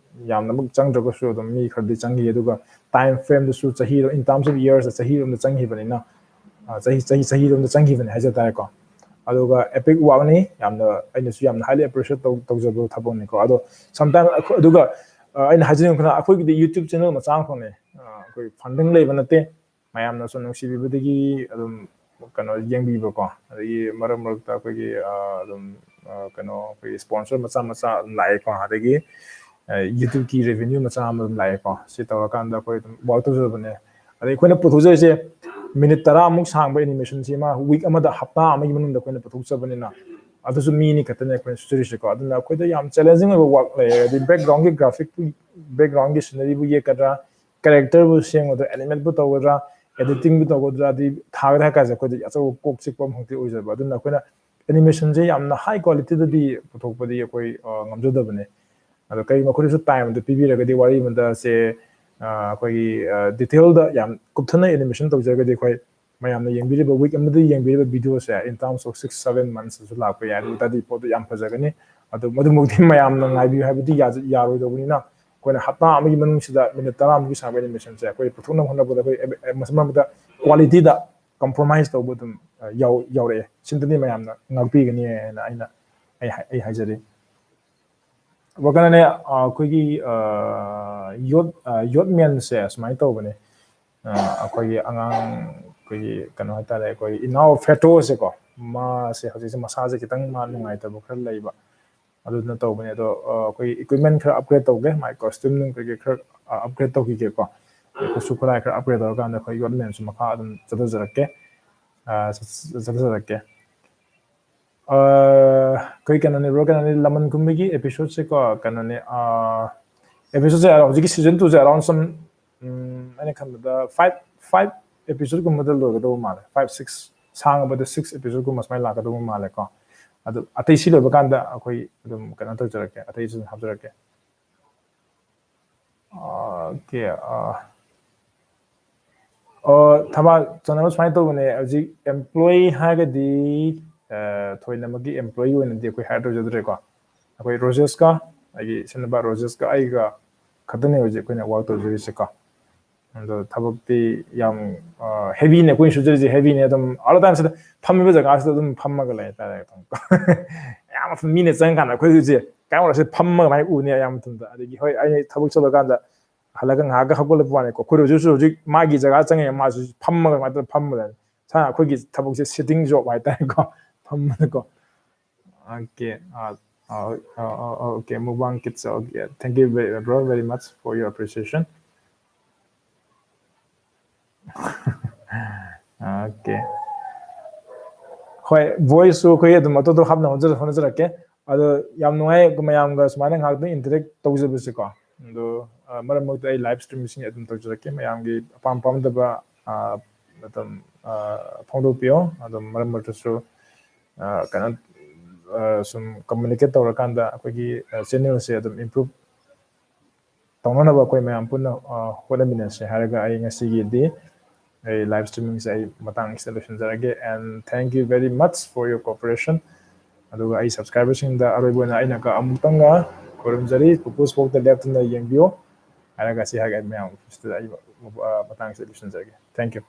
ꯌꯥꯝꯅꯃꯛ ꯆꯪꯗ꯭ꯔꯒꯁꯨ ꯑꯗꯨꯝ ꯃꯤ ꯈꯔꯗꯤ ꯆꯪꯈꯤ꯫ ꯑꯗꯨꯒ time frame ꯗꯨꯁꯨ ꯆꯍꯤ, in terms of years ꯆꯍꯤ ꯑꯃꯗ ꯆꯪꯈꯤꯕꯅꯤꯅ, ꯆꯍꯤ ꯆꯍꯤ ꯆꯍꯤ ꯑꯃꯗ ꯆꯪꯈꯤꯕꯅꯤ ꯍꯥꯏꯖ ꯇꯥꯔꯦꯀꯣ꯫ ꯑꯗꯨꯒ epic work ꯅꯤ, ꯌꯥꯝꯅ, ꯑꯩꯅꯁꯨ ꯌꯥꯝꯅ highly appreciate ꯇꯧ ꯇꯧꯖꯕ ꯊꯕꯛꯅꯤꯀꯣ꯫ ꯑꯗꯣ sometimes ꯑꯗꯨꯒ ꯑꯩꯅ ꯍꯥꯏꯖꯅꯤꯡꯕꯅ, ꯑꯩꯈꯣꯏꯒꯤꯗꯤ YouTube channel ꯃꯆꯥ ꯑꯃꯈꯛꯅꯦ, ꯑꯩꯈꯣꯏ funding ꯂꯩꯕ ꯅꯠꯇꯦ꯫ ꯃꯌꯥꯝꯅꯁꯨ ꯅꯨꯡꯁꯤꯕꯤꯕꯗꯒꯤ ꯑꯗꯨꯝ ꯀꯩꯅꯣ ꯌꯦꯡꯕꯤꯕꯀꯣ, ꯑꯗꯒꯤ ꯃꯔꯛ ꯃꯔꯛꯇ ꯑꯩꯈꯣꯏꯒꯤ ꯑꯗꯨꯝ ꯀꯩꯅꯣ, ꯑꯩꯈꯣꯏꯒꯤ sponsor ꯃꯆꯥ ꯃꯆꯥ ꯑꯗꯨꯝ ꯂꯥꯛꯑꯦꯀꯣ, ꯑꯗꯒꯤ YouTube ꯀꯤ revenue ꯃꯆꯥ ꯑꯃ ꯑꯗꯨꯝ ꯂꯥꯛꯑꯦꯀꯣ꯫ ꯁꯤ ꯇꯧꯔꯀꯥꯟꯗ ꯑꯩꯈꯣꯏ ꯑꯗꯨꯝ work ꯇꯧꯖꯕꯅꯦ꯫ ꯑꯗꯩ ꯑꯩꯈꯣꯏꯅ ꯄꯨꯊꯣꯛꯆꯔꯤꯁꯦ minute ꯇꯔꯥꯃꯨꯛ ꯁꯥꯡꯕ animation ꯁꯤ ꯑꯃ week ꯑꯃꯗ, ꯍꯞꯇꯥ ꯑꯃꯒꯤ ꯃꯅꯨꯡꯗ ꯑꯩꯈꯣꯏꯅ ꯄꯨꯊꯣꯛꯆꯕꯅꯤꯅ ꯑꯗꯨꯁꯨ ꯃꯤ ꯑꯅꯤ ꯈꯛꯇꯅꯦ ꯑꯩꯈꯣꯏꯅ ꯁꯨꯖꯔꯤꯁꯦꯀꯣ꯫ ꯑꯗꯨꯅ ꯑꯩꯈꯣꯏꯗ ꯌꯥꯝ ꯆꯦꯂꯦꯟꯖꯤꯡ ꯑꯣꯏꯕ ꯋꯥꯔꯛ ꯂꯩꯌꯦ꯫ ꯍꯥꯏꯗꯤ ꯕꯦꯛꯒ꯭ꯔꯥꯎꯟꯒꯤ ꯒ꯭ꯔꯥꯐꯤꯛꯄꯨ, ꯕꯦꯛꯒ꯭ꯔꯥꯎꯟꯒꯤ ꯁꯤꯅꯔꯤꯕꯨ ꯌꯦꯛꯀꯗ꯭ꯔꯥ, ꯀꯦꯔꯦꯛꯇꯔꯕꯨ ꯁꯦꯝꯒꯗ꯭ꯔꯥ, ꯑꯦꯅꯤꯃꯦꯠꯄꯨ ꯇꯧꯒꯗ꯭ꯔꯥ, ꯑꯦꯗꯤꯇꯤꯡꯕꯨ ꯇꯧꯒꯗ꯭ꯔꯥ, ꯑꯗꯩ ꯊꯥꯒꯗ꯭ꯔꯥ ꯍꯥꯏ ꯀꯥꯟꯁꯦ ꯑꯩꯈꯣꯏꯗ ꯑꯆꯧꯕ ꯀꯣꯛ ꯆꯤꯛꯄ ꯑꯃꯈꯛꯇꯤ ꯑꯣꯏꯖꯕ꯫ ꯑꯗꯨꯅ ꯑꯩꯈꯣꯏꯅ ꯑꯦꯅꯤꯃꯦꯁꯟꯁꯦ ꯌꯥꯝꯅ ꯍꯥꯏ ꯀ꯭ꯋꯥꯂꯤꯇꯤꯗꯗꯤ ꯄꯨꯊꯣꯛꯄꯗꯤ ꯑꯩꯈꯣꯏ ꯉꯝꯖꯗꯕꯅꯦ꯫ ꯑꯗꯣ ꯀꯩꯒꯨꯝꯕ ꯑꯩꯈꯣꯏꯗꯁꯨ ꯇꯥꯏꯝ ꯑꯗꯨ ꯄꯤꯕꯤꯔꯒꯗꯤ, ꯋꯥꯔꯤ ꯑꯃꯗ ꯁꯦ ꯑꯩꯈꯣꯏꯒꯤ ꯗꯤꯇꯦꯜꯗ ꯌꯥꯝ ꯀꯨꯞꯊꯅ ꯑꯦꯅꯤꯃꯦꯁꯟ ꯇꯧꯖꯔꯒꯗꯤ, ꯑꯩꯈꯣꯏ ꯃꯌꯥꯝꯅ ꯌꯦꯡꯕꯤꯔꯤꯕ, ꯋꯤꯛ ꯑꯃꯗ ꯌꯦꯡꯕꯤꯔꯤꯕ ꯚꯤꯗꯤꯑꯣꯁꯦ in terms of six seven months ꯂꯥꯛꯄ ꯌꯥꯏ꯫ ꯑꯗꯨ ꯑꯣꯏ ꯇꯥꯔꯗꯤ ꯄꯣꯠꯇꯣ ꯌꯥꯝ ꯐꯖꯒꯅꯤ꯫ ꯑꯗꯨ ꯃꯗꯨꯃꯛꯇꯤ ꯃꯌꯥꯝꯅ ꯉꯥꯏꯕꯤꯌꯨ ꯍꯥꯏꯕꯗꯤ ꯌꯥꯔꯣꯏꯗꯧꯕꯅꯤꯅ, ꯑꯩꯈꯣꯏꯅ ꯍꯞꯇꯥ ꯑꯃꯒꯤ ꯃꯅꯨꯡꯁꯤꯗ ꯃꯤꯅꯤꯠ ꯇꯔꯥꯃꯨꯛꯀꯤ ꯁꯥꯡꯕ ꯑꯦꯅꯤꯃꯦꯁꯟꯁꯦ ꯑꯩꯈꯣꯏ ꯄꯨꯊꯣꯛꯅꯕ ꯍꯣꯠꯅꯕꯗ ꯑꯩꯈꯣꯏ ꯃꯁꯝ ꯑꯃꯗ ꯀ꯭ꯋꯥꯂꯤꯇꯤꯗ ꯀꯝꯄ꯭ꯔꯣꯃꯥꯏꯁ ꯇꯧꯕ ꯑꯗꯨꯝ ꯌꯥꯎꯔꯛꯑꯦ꯫ ꯁꯤꯗꯅꯤ ꯃꯌꯥꯝꯅ ꯉꯥꯛꯄꯤꯒꯅꯤ ꯍꯥꯏꯅ ꯑꯩꯅ ꯑꯩ ꯍꯥꯏꯖꯔꯤ꯫ ꯀꯩꯅꯣꯅꯦ, ꯑꯩꯈꯣꯏꯒꯤ ꯌꯣꯠ ꯌꯣꯠꯃꯦꯟꯁꯦ ꯁꯨꯃꯥꯏꯅ ꯇꯧꯕꯅꯦ꯫ ꯑꯩꯈꯣꯏꯒꯤ ꯑꯉꯥꯡ, ꯑꯩꯈꯣꯏꯒꯤ ꯀꯩꯅꯣ ꯍꯥꯏꯇꯥꯔꯦ, ꯑꯩꯈꯣꯏ ꯏꯅꯥꯎ ꯐꯦꯇꯣꯁꯦꯀꯣ, ꯃꯥꯁꯦ ꯍꯧꯖꯤꯛꯁꯦ ꯃꯁꯥꯁꯦ ꯈꯤꯇꯪ ꯃꯥ ꯅꯨꯡꯉꯥꯏꯇꯕ ꯈꯔ ꯂꯩꯕ, ꯑꯗꯨꯗꯨꯅ ꯇꯧꯕꯅꯦ꯫ ꯑꯗꯣ ꯑꯩꯈꯣꯏꯒꯤ ꯏꯀ꯭ꯋꯤꯞꯃꯦꯟ ꯈꯔ ꯑꯞꯒ꯭ꯔꯦꯗ ꯇꯧꯒꯦ, ꯃꯥꯏ ꯀꯣꯁꯇ꯭ꯌꯨꯝ ꯅꯨꯡ ꯀꯩꯀꯩ ꯈꯔ ꯑꯞꯒ꯭ꯔꯦꯗ ꯇꯧꯈꯤꯒꯦꯀꯣ꯫ ꯈꯨꯠꯁꯨ ꯈꯨꯠꯂꯥꯏ ꯈꯔ ꯑꯞꯒ꯭ꯔꯦꯗ ꯇꯧꯔꯀꯥꯟꯗ ꯑꯩꯈꯣꯏ ꯌꯣꯠꯃꯦꯟꯁꯨ ꯃꯈꯥ ꯑꯗꯨꯝ ꯆꯠꯊꯖꯔꯛꯀꯦ꯫ ꯆꯠꯊꯖꯔꯛꯀꯦ꯫ ꯑꯩꯈꯣꯏ ꯀꯩꯅꯣꯅꯦ ꯕ꯭ꯔꯣ, ꯀꯩꯅꯣꯅꯦ, ꯂꯃꯟ ꯈꯨꯝꯕꯒꯤ ꯑꯦꯄꯤꯁꯣꯗꯁꯦꯀꯣ, ꯀꯩꯅꯣꯅꯦ, ꯑꯦꯄꯤꯁꯣꯗꯁꯦ ꯍꯧꯖꯤꯛꯀꯤ ꯁꯤꯖꯟ ꯇꯨꯁꯦ ꯑꯔꯥꯎꯟ ꯁꯝ, ꯑꯩꯅ ꯈꯟꯕꯗ ꯐꯥꯏꯚ ꯐꯥꯏꯚ ꯑꯦꯄꯤꯁꯣꯗꯀꯨꯝꯕꯗ ꯂꯣꯏꯒꯗꯧꯕ ꯃꯥꯜꯂꯦ꯫ ꯐꯥꯏꯚ ꯁꯤꯛꯁ, ꯁꯥꯡꯉꯕꯗ ꯁꯤꯛꯁ ꯑꯦꯄꯤꯁꯣꯗꯀꯨꯝꯕ ꯁꯨꯃꯥꯏꯅ ꯂꯥꯛꯀꯗꯧꯕ ꯃꯥꯜꯂꯦꯀꯣ꯫ ꯑꯗꯨ ꯑꯇꯩ ꯁꯤ ꯂꯣꯏꯕ ꯀꯥꯟꯗ ꯑꯩꯈꯣꯏ ꯑꯗꯨꯝ ꯀꯩꯅꯣ ꯇꯧꯖꯔꯛꯀꯦ, ꯑꯇꯩꯁꯨ ꯑꯗꯨꯝ ꯍꯥꯞꯆꯔꯛꯀꯦ꯫ ꯑꯣꯀꯦ꯫ ꯑꯣ, ꯊꯕꯥ ꯆꯥꯟꯅꯕ ꯁꯨꯃꯥꯏꯅ ꯇꯧꯕꯅꯦ꯫ ꯍꯧꯖꯤꯛ ꯑꯦꯝꯄ꯭ꯂꯣꯌꯤ ꯍꯥꯏꯔꯒꯗꯤ ꯊꯣꯏꯅꯃꯛꯀꯤ ꯑꯦꯝꯄ꯭ꯂꯣꯌꯤ ꯑꯣꯏꯅꯗꯤ ꯑꯩꯈꯣꯏ ꯍꯥꯏꯌꯔ ꯇꯧꯖꯗ꯭ꯔꯦꯀꯣ꯫ ꯑꯩꯈꯣꯏ ꯔꯣꯖꯦꯁꯀ, ꯑꯩꯒꯤ ꯁꯦꯟꯅꯕ ꯔꯣꯖꯦꯁꯀ ꯑꯩꯒ ꯈꯛꯇꯅꯦ ꯍꯧꯖꯤꯛ ꯑꯩꯈꯣꯏꯅ ꯋꯥꯔꯛ ꯇꯧꯖꯔꯤꯁꯦꯀꯣ꯫ ꯑꯗꯣ ꯊꯕꯛꯇꯤ ꯌꯥꯝ ꯍꯦꯚꯤꯅꯦ ꯑꯩꯈꯣꯏꯅ ꯁꯨꯖꯔꯤꯁꯦ, ꯍꯦꯚꯤꯅꯦ꯫ ꯑꯗꯨꯝ ꯑꯥꯜ ꯇꯥꯏꯝꯁꯤꯗ ꯐꯝꯃꯤꯕ ꯖꯒꯥꯁꯤꯗ ꯑꯗꯨꯝ ꯐꯝꯃꯒ ꯂꯩ ꯍꯥꯏꯇꯥꯔꯦ꯫ ꯑꯗꯨꯝ ꯑꯌꯥꯝꯕ ꯃꯤꯅ ꯆꯪꯉꯀꯥꯟꯗ ꯑꯩꯈꯣꯏ ꯍꯧꯖꯤꯛꯁꯦ ꯀꯥꯏ ꯋꯥꯔꯁꯦ ꯐꯝꯃꯒ ꯑꯗꯨꯃꯥꯏꯅ ꯎꯅꯤ ꯑꯌꯥꯝꯕ ꯃꯇꯝꯗ꯫ ꯑꯗꯒꯤ ꯍꯣꯏ, ꯑꯩꯅ ꯊꯕꯛ ꯆꯠꯂꯀꯥꯟꯗ ꯍꯜꯂꯒ ꯉꯥꯏꯍꯥꯛꯀ ꯍꯧꯒꯠꯂꯛꯄ ꯋꯥꯅꯤꯀꯣ꯫ ꯑꯩꯈꯣꯏ ꯍꯧꯖꯤꯛꯁꯨ ꯍꯧꯖꯤꯛ ꯃꯥꯒꯤ ꯖꯒꯥ ꯆꯪꯉꯦ, ꯃꯥꯁꯨ ꯐꯝꯃꯒ ꯑꯗꯨꯃꯥꯏꯅ ꯐꯝꯃ ꯂꯩ꯫ ꯁꯥꯅ ꯑꯩꯈꯣꯏꯒꯤ ꯊꯕꯛꯁꯦ ꯁꯤꯇꯤꯡ ꯖꯣꯕ ꯍꯥꯏꯇꯥꯔꯦꯀꯣ, ꯐꯝꯕꯗꯀꯣ꯫ Okay, uh, uh, uh, uh, okay, Mukbang Kids, okay, thank you very, bro, very much for your appreciation. Okay. ꯍꯣꯏ, voiceꯁꯨ ꯑꯩꯈꯣꯏ ꯑꯗꯨꯝ ꯑꯇꯣꯞꯄ ꯍꯥꯞꯅ ꯍꯣꯠꯅꯖ- ꯍꯣꯠꯅꯖꯔꯛꯀꯦ꯫ ꯑꯗꯣ ꯌꯥꯝ ꯅꯨꯡꯉꯥꯏ ꯃꯌꯥꯝꯒ ꯁꯨꯃꯥꯏꯅ ꯉꯥꯏꯍꯥꯛꯇꯪ interact ꯇꯧꯖꯕꯁꯦꯀꯣ꯫ ꯑꯗꯣ ꯑ, ꯃꯔꯛ ꯃꯔꯛꯇ ꯑꯩ live streamꯁꯤꯡ ꯑꯗꯨꯝ ꯇꯧꯖꯔꯛꯀꯦ꯫ ꯃꯌꯥꯝꯒꯤ ꯑꯄꯥꯝ ꯄꯥꯝꯗꯕ ꯑ, ꯑꯗꯨꯝ ꯑ, ꯐꯣꯡꯗꯣꯛꯄꯤꯌꯣ꯫ ꯑꯗꯨꯝ ꯃꯔꯛ ꯃꯔꯛꯇꯁꯨ ꯑ, ꯀꯩꯅꯣ ꯑ, ꯁꯨꯝ communicate ꯇꯧꯔꯀꯥꯟꯗ ꯑꯩꯈꯣꯏꯒꯤ ꯑ, channelꯁꯦ ꯑꯗꯨꯝ improve ꯇꯧꯅꯅꯕ ꯑꯩꯈꯣꯏ ꯃꯌꯥꯝ ꯄꯨꯟꯅ ꯑ, ꯍꯣꯠꯅꯃꯤꯟꯅꯁꯦ ꯍꯥꯏꯔꯒ ꯑꯩ ꯉꯁꯤꯒꯤꯗꯤ ꯑꯩ live streamingꯁꯦ ꯑꯩ ꯃꯇꯥꯡ ꯑꯁꯤꯗ ꯂꯣꯏꯁꯤꯟꯖꯔꯒꯦ꯫ And thank you very much for your cooperation꯫ ꯑꯗꯨꯒ ꯑꯩ subscriberꯁꯤꯡꯗ ꯑꯔꯣꯏꯕ ꯑꯣꯏꯅ ꯑꯩꯅ ꯀ- ꯑꯃꯨꯛꯇꯪꯒ ꯈꯨꯔꯨꯝꯖꯔꯤ, ꯄꯨꯄꯨꯁ ꯐꯣꯛꯇ ꯂꯦꯞꯇꯅ ꯌꯦꯡꯕꯤꯌꯨ ꯍꯥꯏꯔꯒ ꯁꯤ ꯍꯥꯏꯔꯒ ꯑꯩ ꯃꯌꯥꯝ ꯑꯣꯐꯤꯁꯇ ꯑꯩ ꯑ, ꯃꯇꯥꯡꯁꯤꯗ ꯂꯣꯏꯁꯤꯟꯖꯔꯒꯦ꯫ Thank you꯫